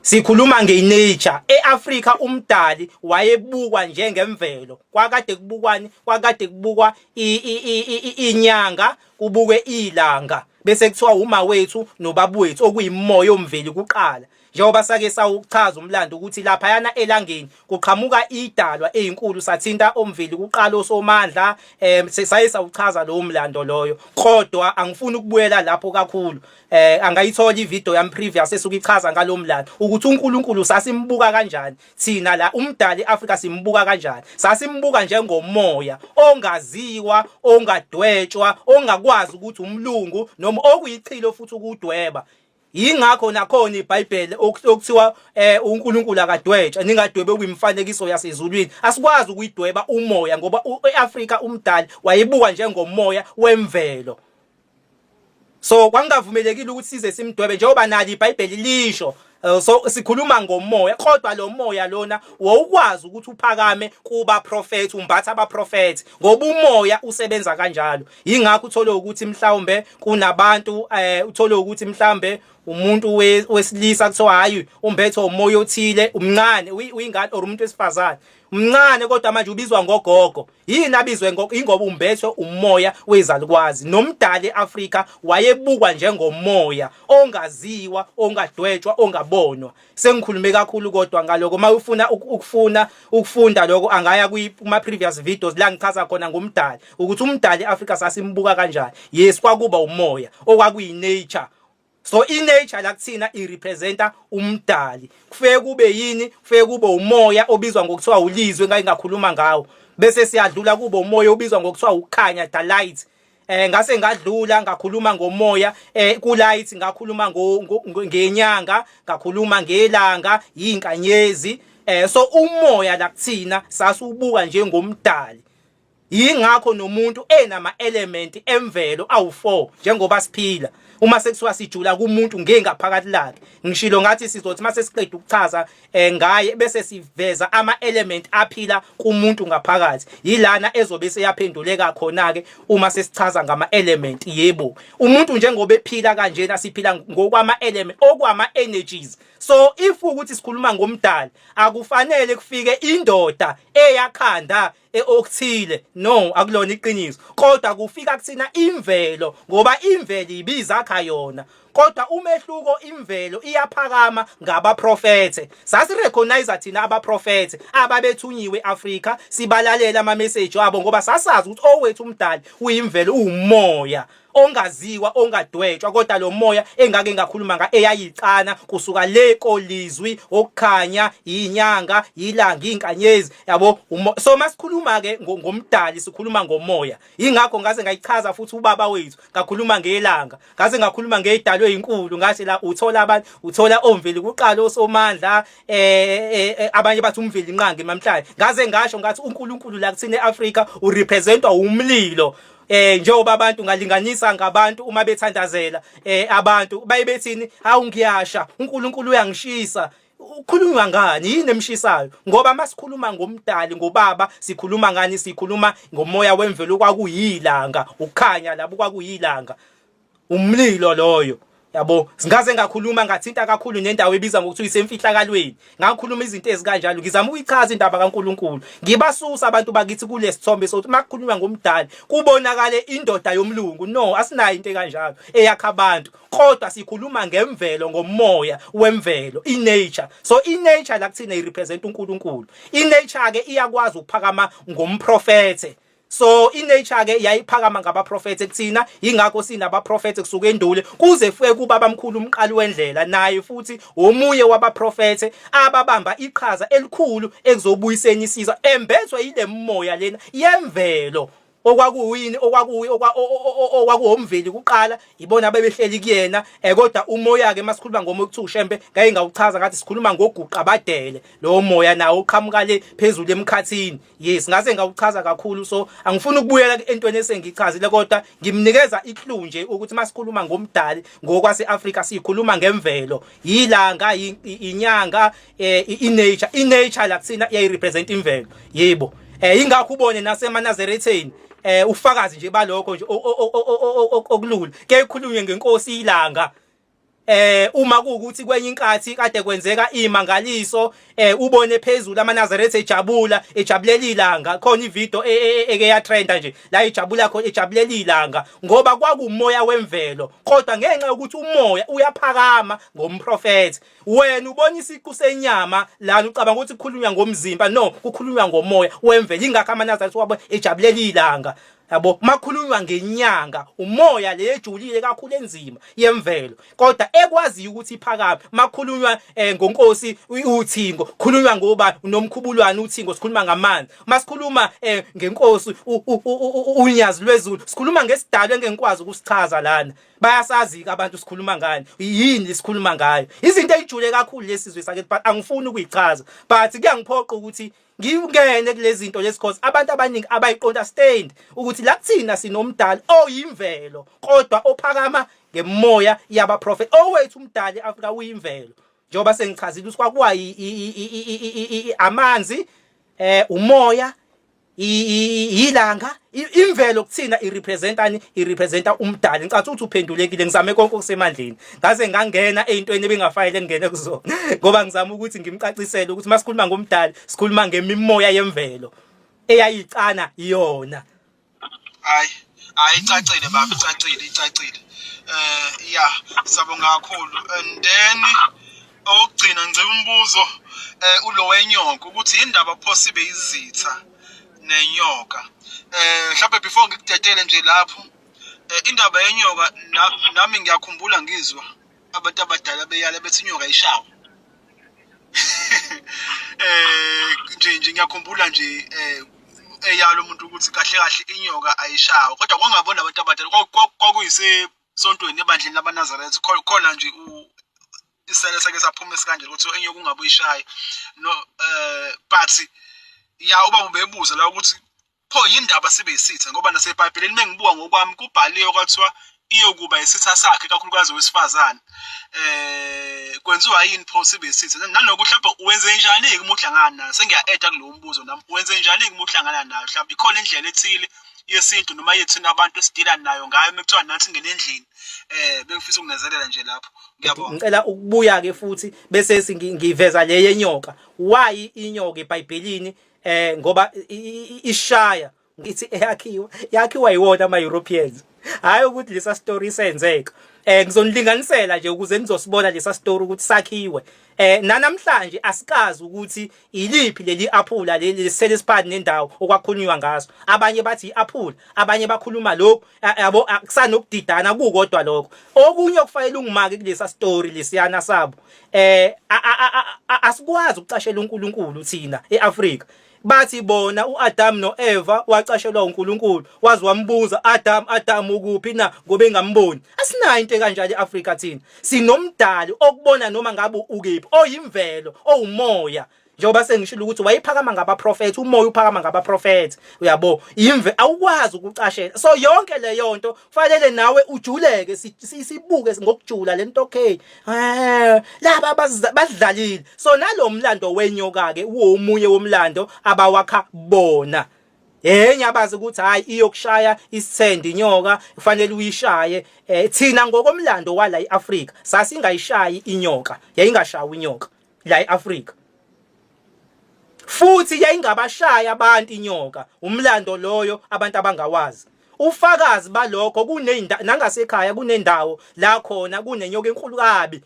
[SPEAKER 2] Sikhuluma ngenature. EAfrika umdali wayebukwa njengemvelo. Kwakade kubukwani? Kwakade kubukwa inyanga, kubukwe ilanga, bese kuthiwa uma wethu nobaba wethu, okuyimoya omveli kuqala. Njengoba sake sawuchaza umlando ukuthi laphayana elangeni kuqhamuka idalwa ezinkulu, sathinta omveli kuqala, osomandla. Saye sawuchaza lowo mlando loyo, kodwa angifuni ukubuyela lapho kakhulu. Angayithola ivideo yami previous esuke ichaza ngalo mlando ukuthi uNkulunkulu sasimbuka kanjani thina la, umdali eAfrika simbuka kanjani. Sasimbuka njengomoya ongaziwa, ongadwetshwa, ongakwazi ukuthi umlungu noma okuyichilo futhi ukudweba. Yingakho nakhona iBhayibheli okuthiwa uNkulunkulu akadwetshwa, ningadwebe kuyimifanekiso yasezulwini. Asikwazi ukuyidweba umoya ngoba eAfrika umdali wayebuka njengomoya wemvelo, so kwangavumelekile ukuthi size simdwebe njengoba nalo iBhayibheli lisho. So sikhuluma ngomoya, kodwa lo moya lona wawukwazi ukuthi uphakame kuba prophet, umbatha abaprofet, ngoba umoya usebenza kanjalo. Yingakho uthole ukuthi mhlawumbe kunabantu, uthole ukuthi mhlawumbe umuntu wesilisa kuthiwa hayi, umbethe umoya othile, umncane, uyingane, or umuntu wesifazane umncane kodwa manje ubizwa ngogogo. Yini abizwe ngogogo? Ingoba umbethwe umoya wezalukwazi. Nomdali eAfrika wayebukwa njengomoya ongaziwa, ongadwetshwa, ongabonwa. Sengikhulume kakhulu kodwa ngaloko. Uma ufuna ukufuna ukufunda lokho, angaya kuma previous videos la ngichaza khona ngomdali ukuthi umdali eAfrika sasimbuka kanjani. Yes, kwakuba umoya okwakuyi nature. So i-nature la kuthina irepresenta umdali. Kufike kube yini? Kufike kube umoya obizwa ngokuthiwa ulizwe, ngake ngakhuluma ngawo, bese siyadlula kube umoya obizwa ngokuthiwa ukukhanya, the light. Ngase ngadlula ngakhuluma ngomoya ku light, ngakhuluma ngenyanga, ngakhuluma ngelanga, izinkanyezi. So umoya la kuthina sasubuka njengomdali. Yingakho nomuntu enama element emvelo awu4 njengoba siphila. Uma sekuthiwa sijula kumuntu ngengaphakathi lakhe, ngishilo ngathi sizothi mase siqeda ukuchaza ngaye bese siveza ama element aphila kumuntu ngaphakathi. Yilana ezobe seyaphenduleka khona ke uma sesichaza ngama element. Yebo, umuntu njengoba ephila kanjena, siphila ngokwama element, okwama energies. So if ukuthi sikhuluma ngomdali, akufanele kufike indoda eyakhanda okuthile, no, akulona iqiniso, kodwa kufika kuthina imvelo, ngoba imvelo ibizakha yona. Kodwa umehluko, imvelo iyaphakama ngabaprofethe. Sasirecognize thina abaprofethe ababethunyiwe eAfrika, sibalalela ama message abo ngoba sasazi ukuthi owethu umdali uyimvelo, umoya ongaziwa, ongadwetshwa. Kodwa lo moya engake ngakhuluma nga eyayicana kusuka le kolizwi, okukhanya, inyanga, ilanga, inkanyezi, yabo. So masikhuluma ke ngomdali sikhuluma ngomoya. Ingakho ngaze ngayichaza futhi ubaba wethu, ngakhuluma ngelanga, ngaze ngakhuluma ngezidalwe ezinkulu, ngathi la uthola abantu, uthola omveli kuqala, osomandla, abanye bathi umveli nqangi mamhlanje. Ngaze ngasho ngathi uNkulunkulu la kuthina eAfrika urepresentwa umlilo, njengoba abantu ngalinganisa ngabantu uma bethandazela, abantu baye bethini? Hawu, ngiyasha, uNkulunkulu uyangishisa. Ukhulunywa ngani? Yini emshisayo? Ngoba masikhuluma ngomdali, ngobaba, sikhuluma ngani? Sikhuluma ngomoya wemvelo kwakuyilanga, ukukhanya labo kwakuyilanga. Umlilo loyo. Yabo, singaze ngakhuluma ngathinta kakhulu nendawo ebiza ngokuthi isemfihlakalweni. Ngakhuluma izinto ezikanjalo, ngizama ukuyichaza indaba kaNkuluNkulu. Ngibasusa abantu bakithi kulesithombe sokuthi makukhulunywa ngomdali kubonakale indoda yomlungu. No, asinayo into ekanjalo eyakha abantu. Kodwa sikhuluma ngemvelo, ngomoya wemvelo, i-nature. So i-nature la kuthina i-represent uNkulunkulu. I-nature ke iyakwazi ukuphakama ngomprofethe. So i-nature ke yayiphakama ngabaprofethe kuthina, ingakho sinabaprofethe kusuka endule kuze fike kubaba mkhulu umqali wendlela, naye futhi omunye wabaprofethe ababamba iqhaza elikhulu ekuzobuyiseni isizwe embethwe yile moya lena yemvelo. Okwakuyini okwakuyi okwakuwomveli kuqala ibona abebehleli kuyena, kodwa umoya ke masikhuluma ngomoya kuthiwa uShembe, ngeke ngawuchaza ngathi sikhuluma ngoguqa badele lowo moya nawo uqhamuka le phezulu emkhathini. Yes, ngase ngawuchaza kakhulu, so angifuni ukubuyela entweni esengichazile, kodwa ngimnikeza i-clue nje ukuthi masikhuluma ngomdali ngokwase-Afrika sikhuluma ngemvelo, yilanga, inyanga, i-nature. I-nature la kuthina iyayirepresent imvelo. Yebo, ingakho ubone nasemanazaretheni, ufakazi nje balokho nje okulula ke kukhulunywe ngenkosi ilanga. Uma kuukuthi kwenye inkathi kade kwenzeka imangaliso, ubone phezulu amaNazaretha ejabula, ejabulela ilanga. Khona ivideo eke ya trenda nje la ejabula khona, ejabulela ilanga, ngoba kwakumoya wemvelo. Kodwa ngenxa yokuthi umoya uyaphakama ngomprofethi, wena ubona isiqu senyama lana, ucabanga ukuthi kukhulunywa ngomzimba. No, kukhulunywa ngomoya wemvelo. Ingakho amaNazaretha wabo ejabulela ilanga, yabo. Makhulunywa ngenyanga, umoya lejulile kakhulu, enzima yemvelo, kodwa ekwaziyo ukuthi iphakame. Makhulunywa ngonkosi uthingo, khulunywa ngoba unomkhubulwane uthingo, sikhuluma ngamanzi. Masikhuluma ngenkosi unyazi lwezulu, sikhuluma ngesidalwa engengikwazi ukusichaza lana. Bayasazi ke abantu sikhuluma ngani, yini sikhuluma ngayo. Izinto ezijule kakhulu lesizwe sakithi, but angifuni ukuyichaza, but kuyangiphoqa ukuthi ngingene kulezi zinto lezi, cause abantu abaningi abayiqonda stand ukuthi la kuthina sinomdali oyimvelo kodwa ophakama ngemoya yaba prophet. Owethu umdali eAfrika uyimvelo, njengoba sengichazile ukuthi kwakuwa amanzi, umoya, ilanga, imvelo kuthina irepresentani? Irepresenta umdali. Ngicatha ukuthi uphendulekile. Ngizame konke okusemandleni, ngaze ngangena eyintweni ebingafanele ngingene kuzona, ngoba ngizama ukuthi ngimcacisele ukuthi masikhuluma ngomdali sikhuluma ngemimoya yemvelo eyayicana yona.
[SPEAKER 1] Hayi hayi, icacile baba, icacile, icacile. Ya, sabonga kakhulu. And then okugcina, ngicela umbuzo ulo wenyoka, ukuthi indaba pho sibe izitha nenyoka. Mhlawumbe before ngikudedele nje lapho, indaba yenyoka, nami ngiyakhumbula ngizwa abantu abadala beyala bethi inyoka ishawa. Nje ngiyakhumbula nje eyalo umuntu ukuthi kahle kahle inyoka ayishawa, kodwa kwangabona abantu abadala, kwakuyise sontweni ebandleni labaNazaretha khona nje isele sake saphuma esikanje ukuthi inyoka ungabe uyishaye. No, but ya, ubaba ubebuza la ukuthi pho yindaba sibe isitha, ngoba naseBhayibhelini mengibuka ngokwami kubhaliwe kwathiwa iyokuba isitha sakhe, kakhulukazi owesifazane. Kwenziwa yini pho sibe isitha? Nanokuthi mhlawumbe wenze njani-ke uma uhlangana nayo? Sengiya-eda kulowo mbuzo nami, wenze njani-ke uma uhlangana nayo? Mhlawumbe ikhona indlela ethile yesintu noma yethina abantu esidila nayo ngayo uma kuthiwa nathi ngene endlini. Bengifisa ukunezelela nje lapho, ngiyabonga.
[SPEAKER 2] Ngicela ukubuya ke futhi bese ngiveza le yenyoka. Why inyoka eBhayibhelini? Ngoba ishaya ngithi eyakhiwa, yakhiwa yiwona ama Europeans, hayi ukuthi lesa story senzeka. Ngizonilinganisela nje ukuze nizosibona lesa story ukuthi sakhiwe. Nanamhlanje asikazi ukuthi iliphi leli aphula leli lisele siphakathi nendawo okwakhulunywa ngaso. Abanye bathi iaphula, abanye bakhuluma lokhu, yabo, akusanokudidana kukodwa lokho. Okunye okufanele ungimake kulesa story lesiyana sabo, asikwazi ukucashela uNkulunkulu thina eAfrika. Bathi bona uAdam noEva wacashelwa uNkulunkulu, wazi wambuza, "Adam, Adam, ukuphi na?" ngoba engamboni. Asinayo into ekanjalo eAfrika. Thina sinomdali okubona noma ngabe ukephi, oyimvelo, owumoya. Njengoba sengishilo ukuthi wayephakama ngabaprofethi, umoya uphakama ngabaprofethi, uyabo. Imve awukwazi ukucashela. So yonke leyo nto fanele nawe ujuleke, sibuke ngokujula lento. Okay, laba badlalile. So nalo mlando wenyoka ke uwomunye womlando abawakha bona. Enye abazi ukuthi hayi, iyokushaya isithende inyoka, kufanele uyishaye. Thina ngokomlando wala eAfrika sasingayishayi inyoka, yayingashawi inyoka la eAfrika, futhi yayingabashaya abantu inyoka. Umlando loyo abantu abangawazi. Ufakazi balokho, kunendawo nangasekhaya, kunendawo la khona kunenyoka enkulu kabi,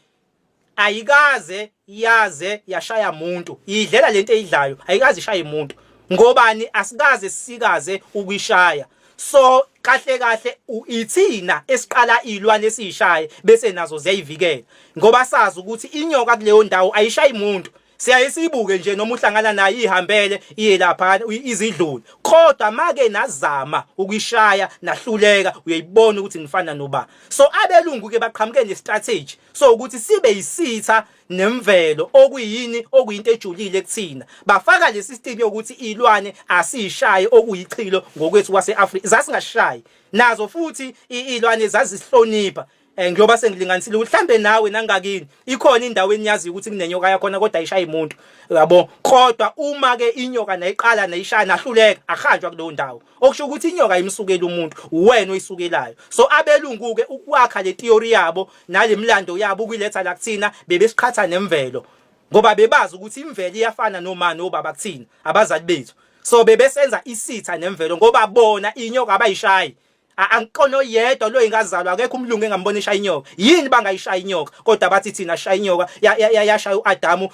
[SPEAKER 2] ayikaze yaze yashaya umuntu. Idlela lento eyidlayo, ayikaze ishaye umuntu. Ngobani? Asikaze sikaze ukuyishaya. So kahle kahle ithina esiqala izilwane esiyishaye, bese nazo ziyayivikela, ngoba sazi ukuthi inyoka kuleyo ndawo ayishayi umuntu. Siyaye siyibuke nje, noma uhlangana nayo ihambele iye lapha izidlule, kodwa make nazama ukuyishaya nahluleka, uyayibona ukuthi nifana noba. So abelungu ke baqhamuke nestrategy so ukuthi sibe yisitha nemvelo, okuyini okuyinto ejulile kuthina. Bafaka le system yokuthi ilwane asishaye, okuyichilo ngokwethu kwase-Afrika. Zasingashayi nazo futhi ilwane, zazisihlonipha. Ngiyoba sengilinganisile ukuthi mhlambe nawe nangakini ikhona indawo eniyaziyo ukuthi kunenyoka yakhona, kodwa ayishayi umuntu, yabo. Kodwa uma ke inyoka nayiqala nayishaya nahluleka, ahanjwa kuleyo ndawo, okusho ukuthi inyoka imsukela umuntu, wena oyisukelayo. So abelungu ke ukwakha le theory yabo nalemlando yabo ukuyiletha la kuthina, bebesiqhatha nemvelo, ngoba bebazi ukuthi imvelo iyafana noma nobaba kuthina, abazali bethu. So bebesenza isitha nemvelo, ngoba bona inyoka abayishayi. Angikona oyedwa lo ingazalwa, akekho umlungu engambona eshaya inyoka. Yini bangayishaya inyoka, kodwa bathi thina shaya inyoka? Yashaya uAdamu,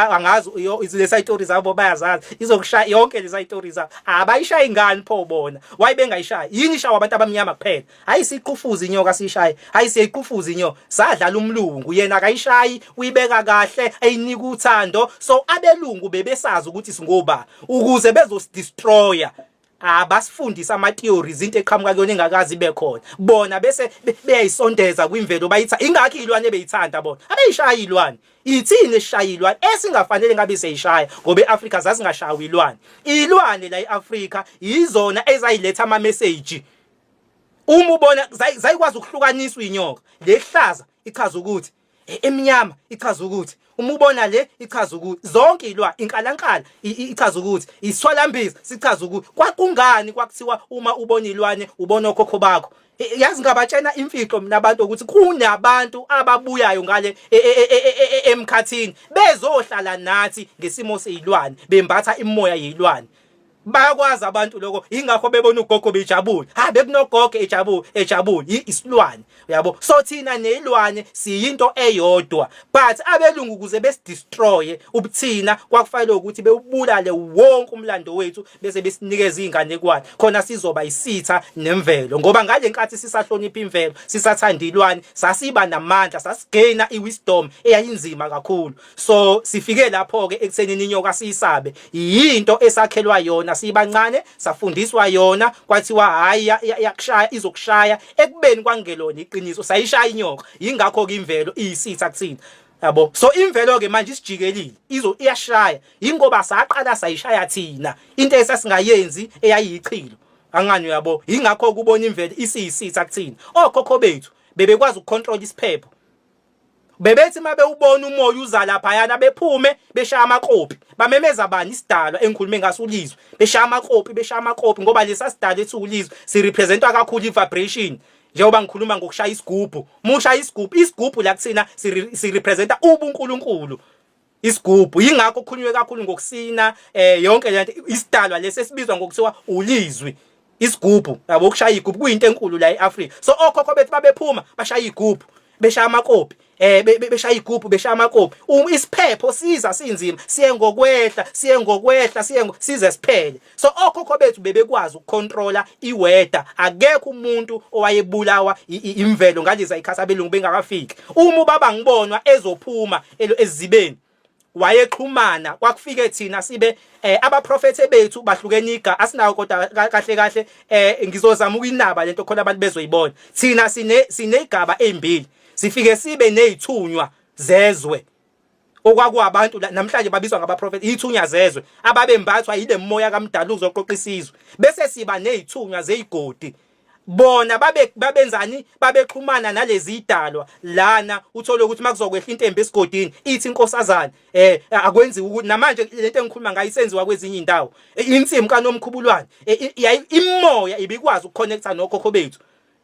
[SPEAKER 2] angazi lesa story zabo bayazazi, izokushaya yonke lesa story zabo. Abayishaya ingane pho bona? Why bengayishaya? Yini ishawa abantu abamnyama kuphela? Hayi, siqufuza inyoka sishaye, hayi, siyayiqufuza inyoka. Sadlala umlungu, yena akayishayi, uyibeka kahle, ayinika uthando. So abelungu bebesazi ukuthi singoba ukuze bezosidestroya, abasifundisa ama theories, into eqhamuka kuyona engakazi ibe khona. Bona bese beyayisondeza kwimvelo, bayitha ingakho izilwane beyithanda bona, abayishaya izilwane. Ithini esishaya izilwane esingafanele ngabe siyishaya? Ngoba eAfrika zazingashawi izilwane. Izilwane la eAfrika yizona ezayiletha ama message. Uma ubona zayikwazi ukuhlukaniswa inyoka lehlaza ichaza ukuthi emnyama ichaza ukuthi, uma ubona le ichaza ukuthi, zonke ilwa inkalankala ichaza ukuthi, isithwalambiza sichaza ukuthi. Kwakungani kwakuthiwa uma ubona ilwane ubona okhokho bakho? Yazi, ngabatshena imfihlo mina abantu ukuthi kunabantu ababuyayo ngale emkhathini bezohlala nathi ngesimo sezilwane, bembatha imoya yezilwane. Bayakwazi abantu lokho, ingakho bebona ugogo bejabule. Ha, bekunogogo ejabule, ejabule isilwane, uyabo. So thina nezilwane siyinto eyodwa, but abelungu ukuze besidestroye ubuthina kwakufanele ukuthi bewubulale wonke umlando wethu, bese besinikeza inganekwane khona sizoba isitha nemvelo. Ngoba ngale nkathi sisahlonipha imvelo, sisathanda ilwane, sasiba namandla, sasigaina iwisdom eyayinzima kakhulu. So sifike lapho ke ekuthenini inyoka siyisabe. Yinto esakhelwa yona sibancane, safundiswa yona, kwathiwa hayi, yakushaya, izokushaya, ekubeni kwangelona iqiniso. Sayishaya inyoka, yingakho ke imvelo iyisitha kuthina, yabo. So imvelo ke manje isijikelile, izo iyashaya, ingoba saqala sayishaya thina into esasingayenzi eyayiyichilo, angani, uyabo. Ingakho kubona imvelo isiyisitha kuthina. Okhokho bethu bebekwazi ukucontrol isiphepho. Bebethi uma bewubona umoya uza laphayana, bephume beshaya amakopi, bamemeza bani? Isidalwa engikhulume ngaso, ulizwe. Beshaya amakopi, beshaya amakopi, ngoba lesa sidalwa ethi ulizwe sirepresentwa kakhulu i-vibration. Njengoba ngikhuluma ngokushaya isigubhu, mushaya isigubhu, isigubhu la kuthina sirepresenta ubuNkulunkulu, isigubhu. Yingakho kukhulunywe kakhulu ngokusina, yonke lento, isidalwa lesi esibizwa ngokuthiwa ulizwi, isigubhu, yabo. Ukushaya igubhu kuyinto enkulu la eAfrika. So okhokho bethu babephuma bashaya igubhu, beshaya amakopi, beshaya igubhu, beshaya amakopi. Isiphepho siza sinzima, siye ngokwehla, siye ngokwehla, siye size siphele. So okhokho bethu bebekwazi ukucontrola iweather. Akekho umuntu owayebulawa imvelo ngaleza ikhathi abelungu bengakafiki. Uma ubaba ngibonwa ezophuma ezibeni, wayexhumana, kwakufike thina sibe abaprofethe bethu bahlukene iga asinawo, kodwa kahle kahle ngizozama ukuyinaba lento khona abantu bezoyibona. Thina sinezigaba ezimbili, sifike sibe nezithunywa zezwe. Okwakuwabantu namhlanje babizwa ngabaprofethi, ithunya zezwe ababembathwa yile moya kamdala uzoqoqa isizwe. Bese siba nezithunywa zeyigodi. Bona babe babenzani? Babexhumana nalezi idalwa lana, uthole ukuthi makuzokwehla intembe esigodini ithi inkosazana akwenziwa ukuthi namanje lento engikhuluma ngayo isenziwa kwezinye indawo. Insimu kaNomkhubulwane imoya ibikwazi ukuconnecta nokhokho bethu.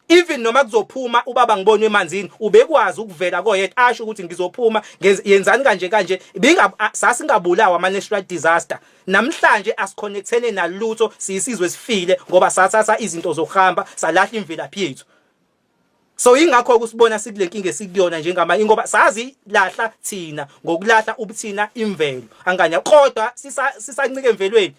[SPEAKER 2] Even noma kuzophuma ubaba ngibonwe emanzini, ubekwazi ukuvela koyedwa asho ukuthi ngizophuma, yenzani kanje kanje. Ibinga sasingabulawa ama natural disaster. Namhlanje asiconnectene nalutho, siyisizwe esifile ngoba sathatha izinto zokuhamba salahla imvelaphi yethu. So ingakho kusibona sikule nkinga esikuyona njengamanje, ngoba sazi lahla thina ngokulahla ubuthina imvelo anganya, kodwa sisancike emvelweni.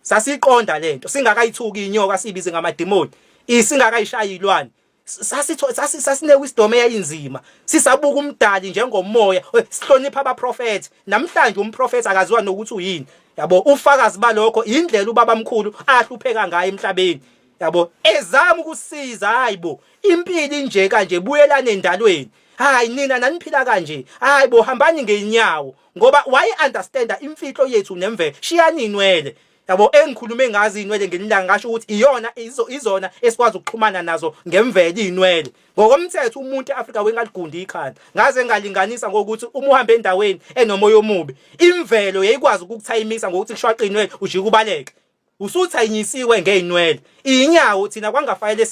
[SPEAKER 2] Sasiqonda lento singakayithuki inyoka siyibize ngamademoni, isingakayishayi ilwane. Sasitho sasine wisdom eyayinzima, sisabuka umdali njengomoya, sihlonipha abaprofethi. Namhlanje umprofethi akaziwa nokuthi uyini, yabo. Ufakazi balokho indlela ubaba mkhulu ahlupheka ngayo emhlabeni, yabo, ezama ukusiza. Hayibo, impilo inje kanje, buyelane endalweni. Hayi nina naniphila kanje, hayibo hambani ngeenyawo, ngoba waye understanda imfihlo yethu nemvelo. Shiyani inwele, yabo. Engikhulume ngazo inwele ngelilanga, ngasho ukuthi iyona izona esikwazi ukuxhumana nazo ngemvelo inwele. Ngokomthetho umuntu eAfrika wengaligundi ikhanda. Ngaze ngalinganisa ngokuthi uma uhamba endaweni enomoya omubi, imvelo yayikwazi ukukuthayimisa ngokuthi kushwaqa inwele, ujike ubaleke. Usuthayinisiwe ngey'nwele. Iy'nyawo thina kwangafanele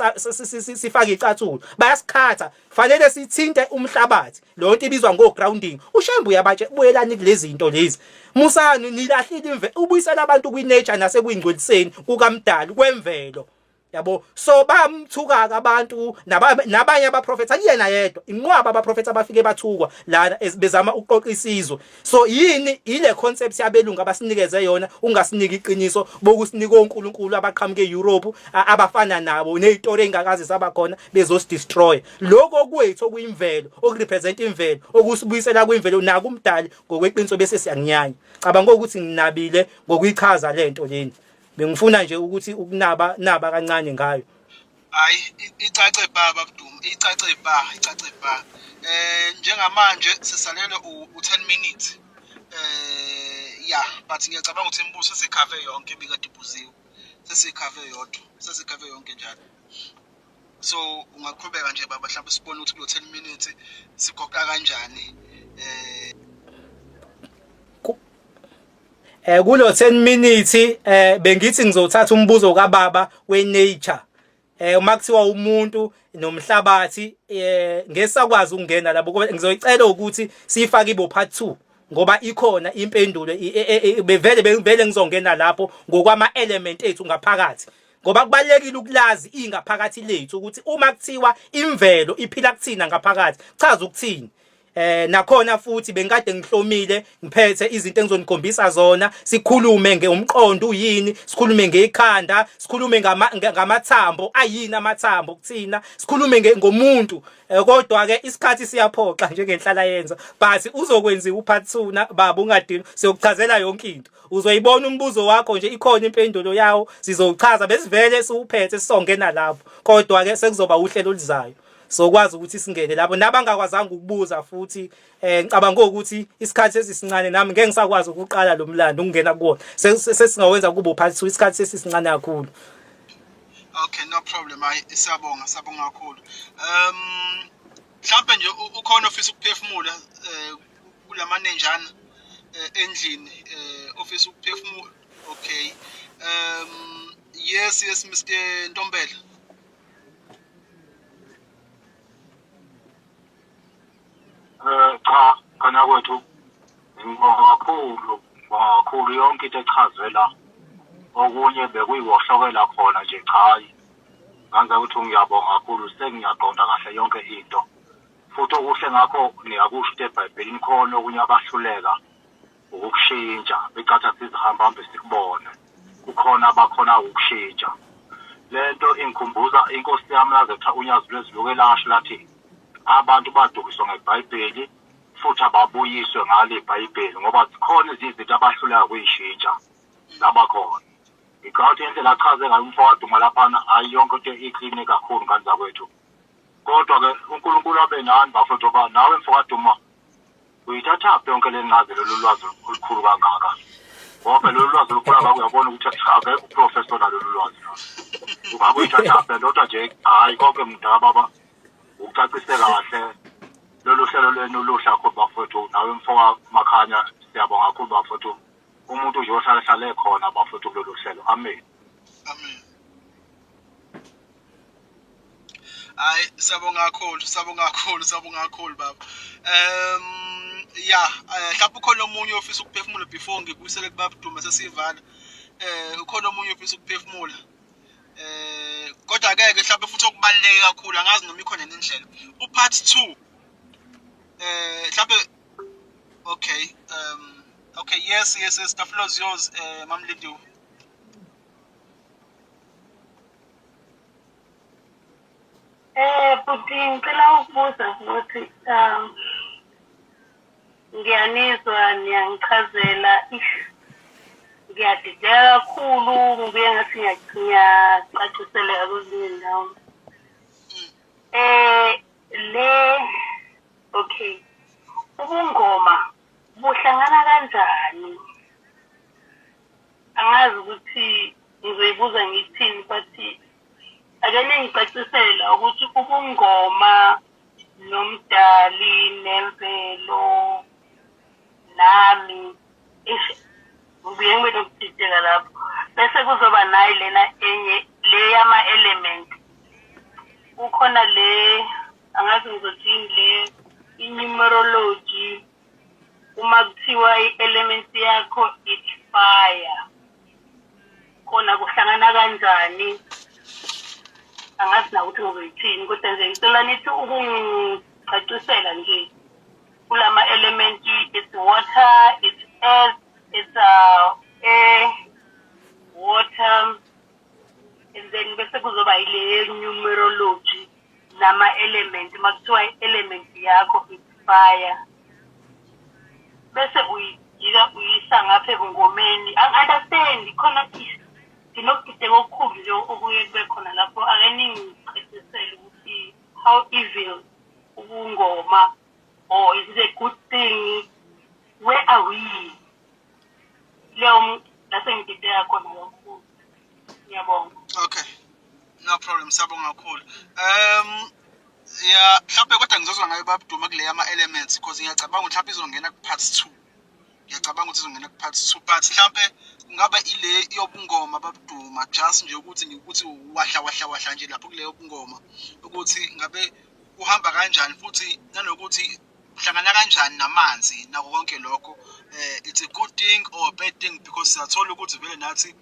[SPEAKER 2] sifake icathulo, bayasikhatha, fanele sithinte umhlabathi. Leyo nto ibizwa ngo-grounding. UShembe uyabatshe, buyelani kulezi zinto lezi. Musani nilahlile imvelo, ubuyisela abantu kwi-nature nasekuyingcweliseni kukaMdali kwemvelo. Yabo, so bamthuka abantu nabanye abaprofethi, akuyena yedwa, inqwaba abaprofethi abafike bathukwa lana bezama ukuqoqa isizwe. So yini ile concept yabelungu abasinikeze yona, ungasiniki iqiniso bokusinika onkulunkulu abaqhamuke eEurope abafana nabo nezitori engakaze sabakhona bezosidestroy lokho kwethu okuyimvelo, okurepresent imvelo, okusibuyisela kwimvelo nakumdali ngokweqiniso, bese siyakunyanya. Cabanga ukuthi nginabile ngokuyichaza lento leni. Bengifuna nje ukuthi ukunaba naba kancane ngayo.
[SPEAKER 1] Hayi, icace ba babuduma, icace ba, icace ba. Njengamanje sisalele u10 minutes. Yeah, but ngiyacabanga ukuthi imibuzo sesikhave yonke ebikade ibuziwe. Sesikhave yodwa, sesikhave yonke njalo. So ungaqhubeka nje baba, mhlawumbe sibone ukuthi kulo 10 minutes sigoqa kanjani.
[SPEAKER 2] Kulo 10 minutes bengithi ngizothatha umbuzo kababa we nature. Uma kuthiwa umuntu nomhlabathi, ngesakwazi ukungena lapho, ngizoyicela ukuthi siyifake ibo part 2, ngoba ikhona impendulo. Bevele bevele ngizongena lapho ngokwama element ethu ngaphakathi, ngoba kubalekile ukulazi ingaphakathi lethu, ukuthi uma kuthiwa imvelo iphila kuthina ngaphakathi, chaza ukuthini. Nakhona futhi bengikade ngihlomile ngiphethe izinto engizonikhombisa zona, sikhulume ngeumqondo uyini, sikhulume ngekhanda, sikhulume ngamathambo, ayini amathambo kuthina, sikhulume ngomuntu. Kodwa ke isikhathi siyaphoxa njengenhlala yenza, but uzokwenziwa upart 2 na baba, ungadini, siyokuchazela yonke into. Uzoyibona umbuzo wakho nje, ikhona impendulo yawo, sizowuchaza. Besivele siwuphethe sisongena lapho, kodwa ke sekuzoba uhlelo oluzayo, sokwazi ukuthi singene lapho. Nabangakwazanga ukubuza futhi, ngicabanga ukuthi isikhathi sesisincane, nami ngeke ngisakwazi ukuqala lo mlando ukungena kuwona. Sesingawenza kube upart 2, isikhathi sesisincane kakhulu.
[SPEAKER 1] Okay, no problem. Hayi, siyabonga, siyabonga kakhulu. Mhlawumbe nje ukhona ofisa ukuphefumula kulamanenjana endlini, ofisa ukuphefumula? Okay. Yes, yes, Mr Ntombela.
[SPEAKER 7] Cha, kana kwethu, ngibonga kakhulu, ngibonga kakhulu yonke into echazwe la. Okunye bekuyiwohlokela khona nje, cha, nganza ukuthi ngiyabonga kakhulu, sengiyaqonda kahle yonke into. Futhi okuhle ngakho niyakusho ukuthi eBhayibhelini khona okunye abahluleka ukukushintsha, becatha sizihamba hambe sikubone, kukhona abakhona ukushintsha. Lento ingikhumbuza inkosi yami lazetha uNyazi lwezulu lasho lathi abantu badukiswa ngeBhayibheli futhi ababuyiswe ngalo iBhayibheli, ngoba zikhona ezinye izinto abahluleka kuyishintsha labakhona. Ngicabanga ukuthi indlela achaze ngayo umfowethu laphana, hayi, yonke into iclean kakhulu, ngane zakwethu. Kodwa-ke uNkulunkulu abe nani bafowethu, ngoba nawe mfokaduma. Uyithathaphi yonke le ncazelo lolwazi olukhulu kangaka? Ngoba lolu lwazi olukhulu kangaka uyabona ukuthi akekho uprofessor onalolu lwazi lolu. Ungabe uyithathaphi lodwa nje hhayi konke mdaka baba ucacise kahle lolu hlelo lwenu luhle kakhulu bafowethu nawe mfoka Makhanya siyabonga kakhulu bafowethu umuntu nje ohlale hlale ekhona bafowethu kulolu hlelo amen.
[SPEAKER 1] Amen. Hayi siyabonga kakhulu, siyabonga kakhulu, siyabonga kakhulu baba. Ya, mhlawumbe ukhona omunye ofisa ukuphefumula before ngibuyisele kubaba Duma sesivala. Ukhona omunye ofisa ukuphefumula. Kodwa ke ke mhlawumbe futhi okubaluleke kakhulu angazi noma ikhona nendlela. U-part 2 mhlawumbe okay, okay, yes, yes, yes, the floor is yours, Mamlindiwe.
[SPEAKER 6] Bhuti ngicela ukubuza ukuthi ngiyanizwa niyangichazela ish ngiyadideka kakhulu ngibuye ngathi ngiyacaciseleka kwezinye iy'ndawo. Le okay ubungoma buhlangana kanjani? Angazi ukuthi ngizoyibuza ngithini but ake ningicacisela ukuthi ubungoma nomdali nemvelo nami eish ngibuye ngibe nokudideka lapho bese kuzoba nayi lena enye le yama-element kukhona le angazi ngizothini le i-numerology uma kuthiwa i-element yakho it's fire khona kuhlangana kanjani angazi nakuthi ngizoyithini kodwa nje ngicela nithi ukungicacisela nje kulama element it's water it's earth it's air water and then bese kuzoba ile numerology nama-element uma kuthiwa i-element yakho it's fire bese uyijika uyisa ngapha ebungomeni angi-understand khona nginokudideka okukhulu nje okuye kube khona lapho ake ningicacisele ukuthi how evil ubungoma or is it a good thing where are we leyo lase ngidideka khona kakhulu ngiyabonga.
[SPEAKER 1] Okay, no problem, siyabonga kakhulu. Ya mhlawumbe kodwa ngizozwa ngayo babuduma kule yama elements because ngiyacabanga ukuthi mhlawumbe izongena ku part 2. Ngiyacabanga ukuthi izongena ku part 2 but mhlawumbe kungaba ile yobungoma babuduma just nje ukuthi ngikuthi wahla wahla wahla nje lapho kule yobungoma ukuthi ngabe kuhamba kanjani futhi nanokuthi uhlangana kanjani namanzi nako konke lokho. It's a good thing or a bad thing because siyathola ukuthi vele nathi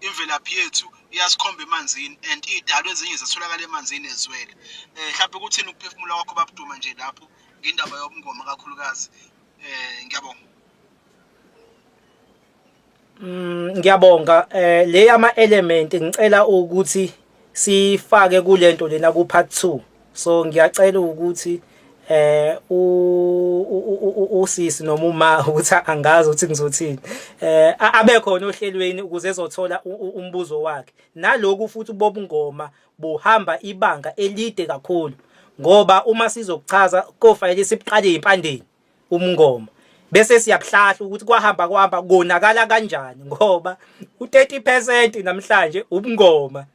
[SPEAKER 1] imvelaphi yethu iyasikhomba emanzini and iy'dalwa ezinye zitholakala emanzini as well. Mhlawumbe kuthini ukuphefumula kwakho babuduma nje lapho ngendaba yobungoma kakhulukazi. Ngiyabonga.
[SPEAKER 2] Ngiyabonga le yama element ngicela ukuthi sifake kulento lena ku part 2 so ngiyacela ukuthi usisi noma uma ukuthi angazi ukuthi ngizothini abe khona ohlelweni ukuze ezothola umbuzo wakhe naloku futhi bobungoma buhamba ibanga elide kakhulu ngoba uma sizokuchaza kofanele sibuqale impandeni umngoma bese siyabuhlahla ukuthi kwahamba kwahamba konakala kanjani ngoba u30% namhlanje ubungoma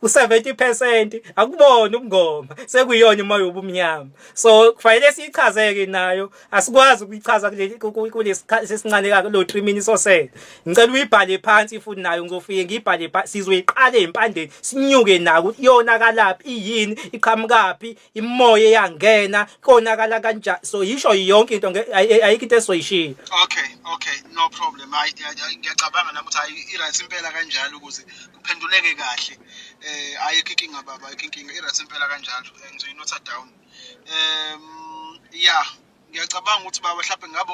[SPEAKER 2] u70% akubona ubungoma sekuyiyona imoya obumnyama so kufanele siyichazeke nayo asikwazi ukuyichaza kuleli kulesikhathi sesincane ka lo 3 minutes osele ngicela uyibhale phansi futhi nayo ngizofike ngiyibhale phansi sizoyiqala empandeni sinyuke nayo ukuthi iyonakalaphi iyini iqhamukaphi imoya eyangena konakala kanjani so yisho yonke into ayikho into esoyishiya.
[SPEAKER 1] Okay, okay, no problem. Hayi ngiyacabanga nami ukuthi hayi i-right impela kanjalo ukuze kuphenduleke kahle. Ayikho inkinga baba, ayikho inkinga, i-right impela kanjalo. Ngizoyinotha down. Yeah, ngiyacabanga ukuthi baba mhlawumbe ngabe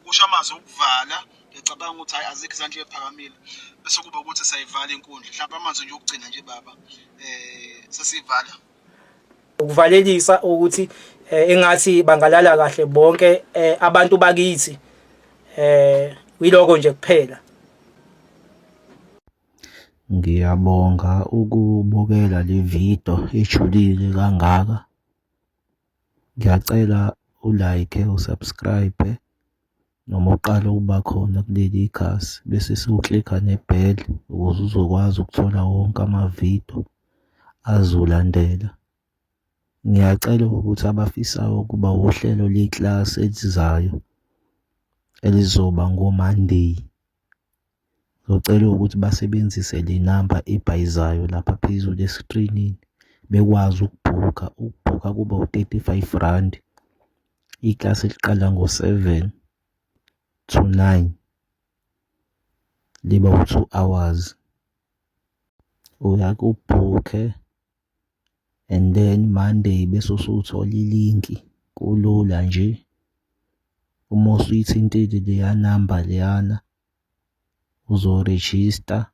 [SPEAKER 1] ukusho amazwi okuvala. Ngiyacabanga ukuthi hayi azikho izandla eziphakamile bese kuba ukuthi siyayivala inkundla. Mhlawumbe amazwi nje okugcina nje baba sesivala.
[SPEAKER 2] Ukuvalelisa ukuthi engathi bangalala kahle bonke abantu bakithi yiloko nje kuphela.
[SPEAKER 9] Ngiyabonga ukubukela le video ejulile kangaka. Ngiyacela u-like, u-subscribe noma uqale ukuba khona kuleli khasi bese siwuklikha ne-bell ukuze uzokwazi ukuthola wonke amavidiyo azolandela. Ngiyacela ukuthi abafisayo ukuba uhlelo leklasi elizayo elizoba ngo-Monday, ngizocela ukuthi basebenzise le namba ebhayizayo lapha phezulu eskrinini bekwazi ukubhukha. Ukubhukha kuba u-35 rand. Iklasi liqala ngo-7 to 9, liba u-2 hours. Uyake ubhukhe and then Monday bese usuthola ilinki, kulula nje. Uma usuyithintile leya namba leyana uzorejista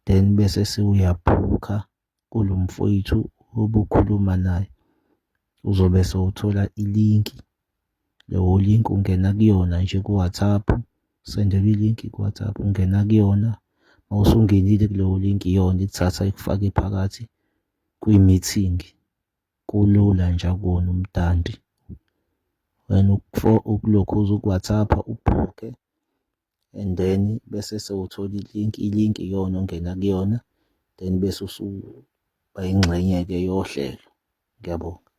[SPEAKER 9] then bese sewuyabhukha kulo mfowethu obukhuluma naye. Uzobe sewuthola ilinki, leyo link ungena kuyona nje ku-WhatsApp, usendelwe ilinki ku-WhatsApp, ungena kuyona. Uma usungenile kuleyo link iyona ikuthatha ikufake phakathi kwi-meeting. Kulula nje akuwona umdanti. Wena ukulokhuza uku-WhatsApp-a ubhukhe and then bese sewuthola ilinki, ilinki iyona ongena kuyona then bese usuba yingxenye-ke yohlelo. Ngiyabonga.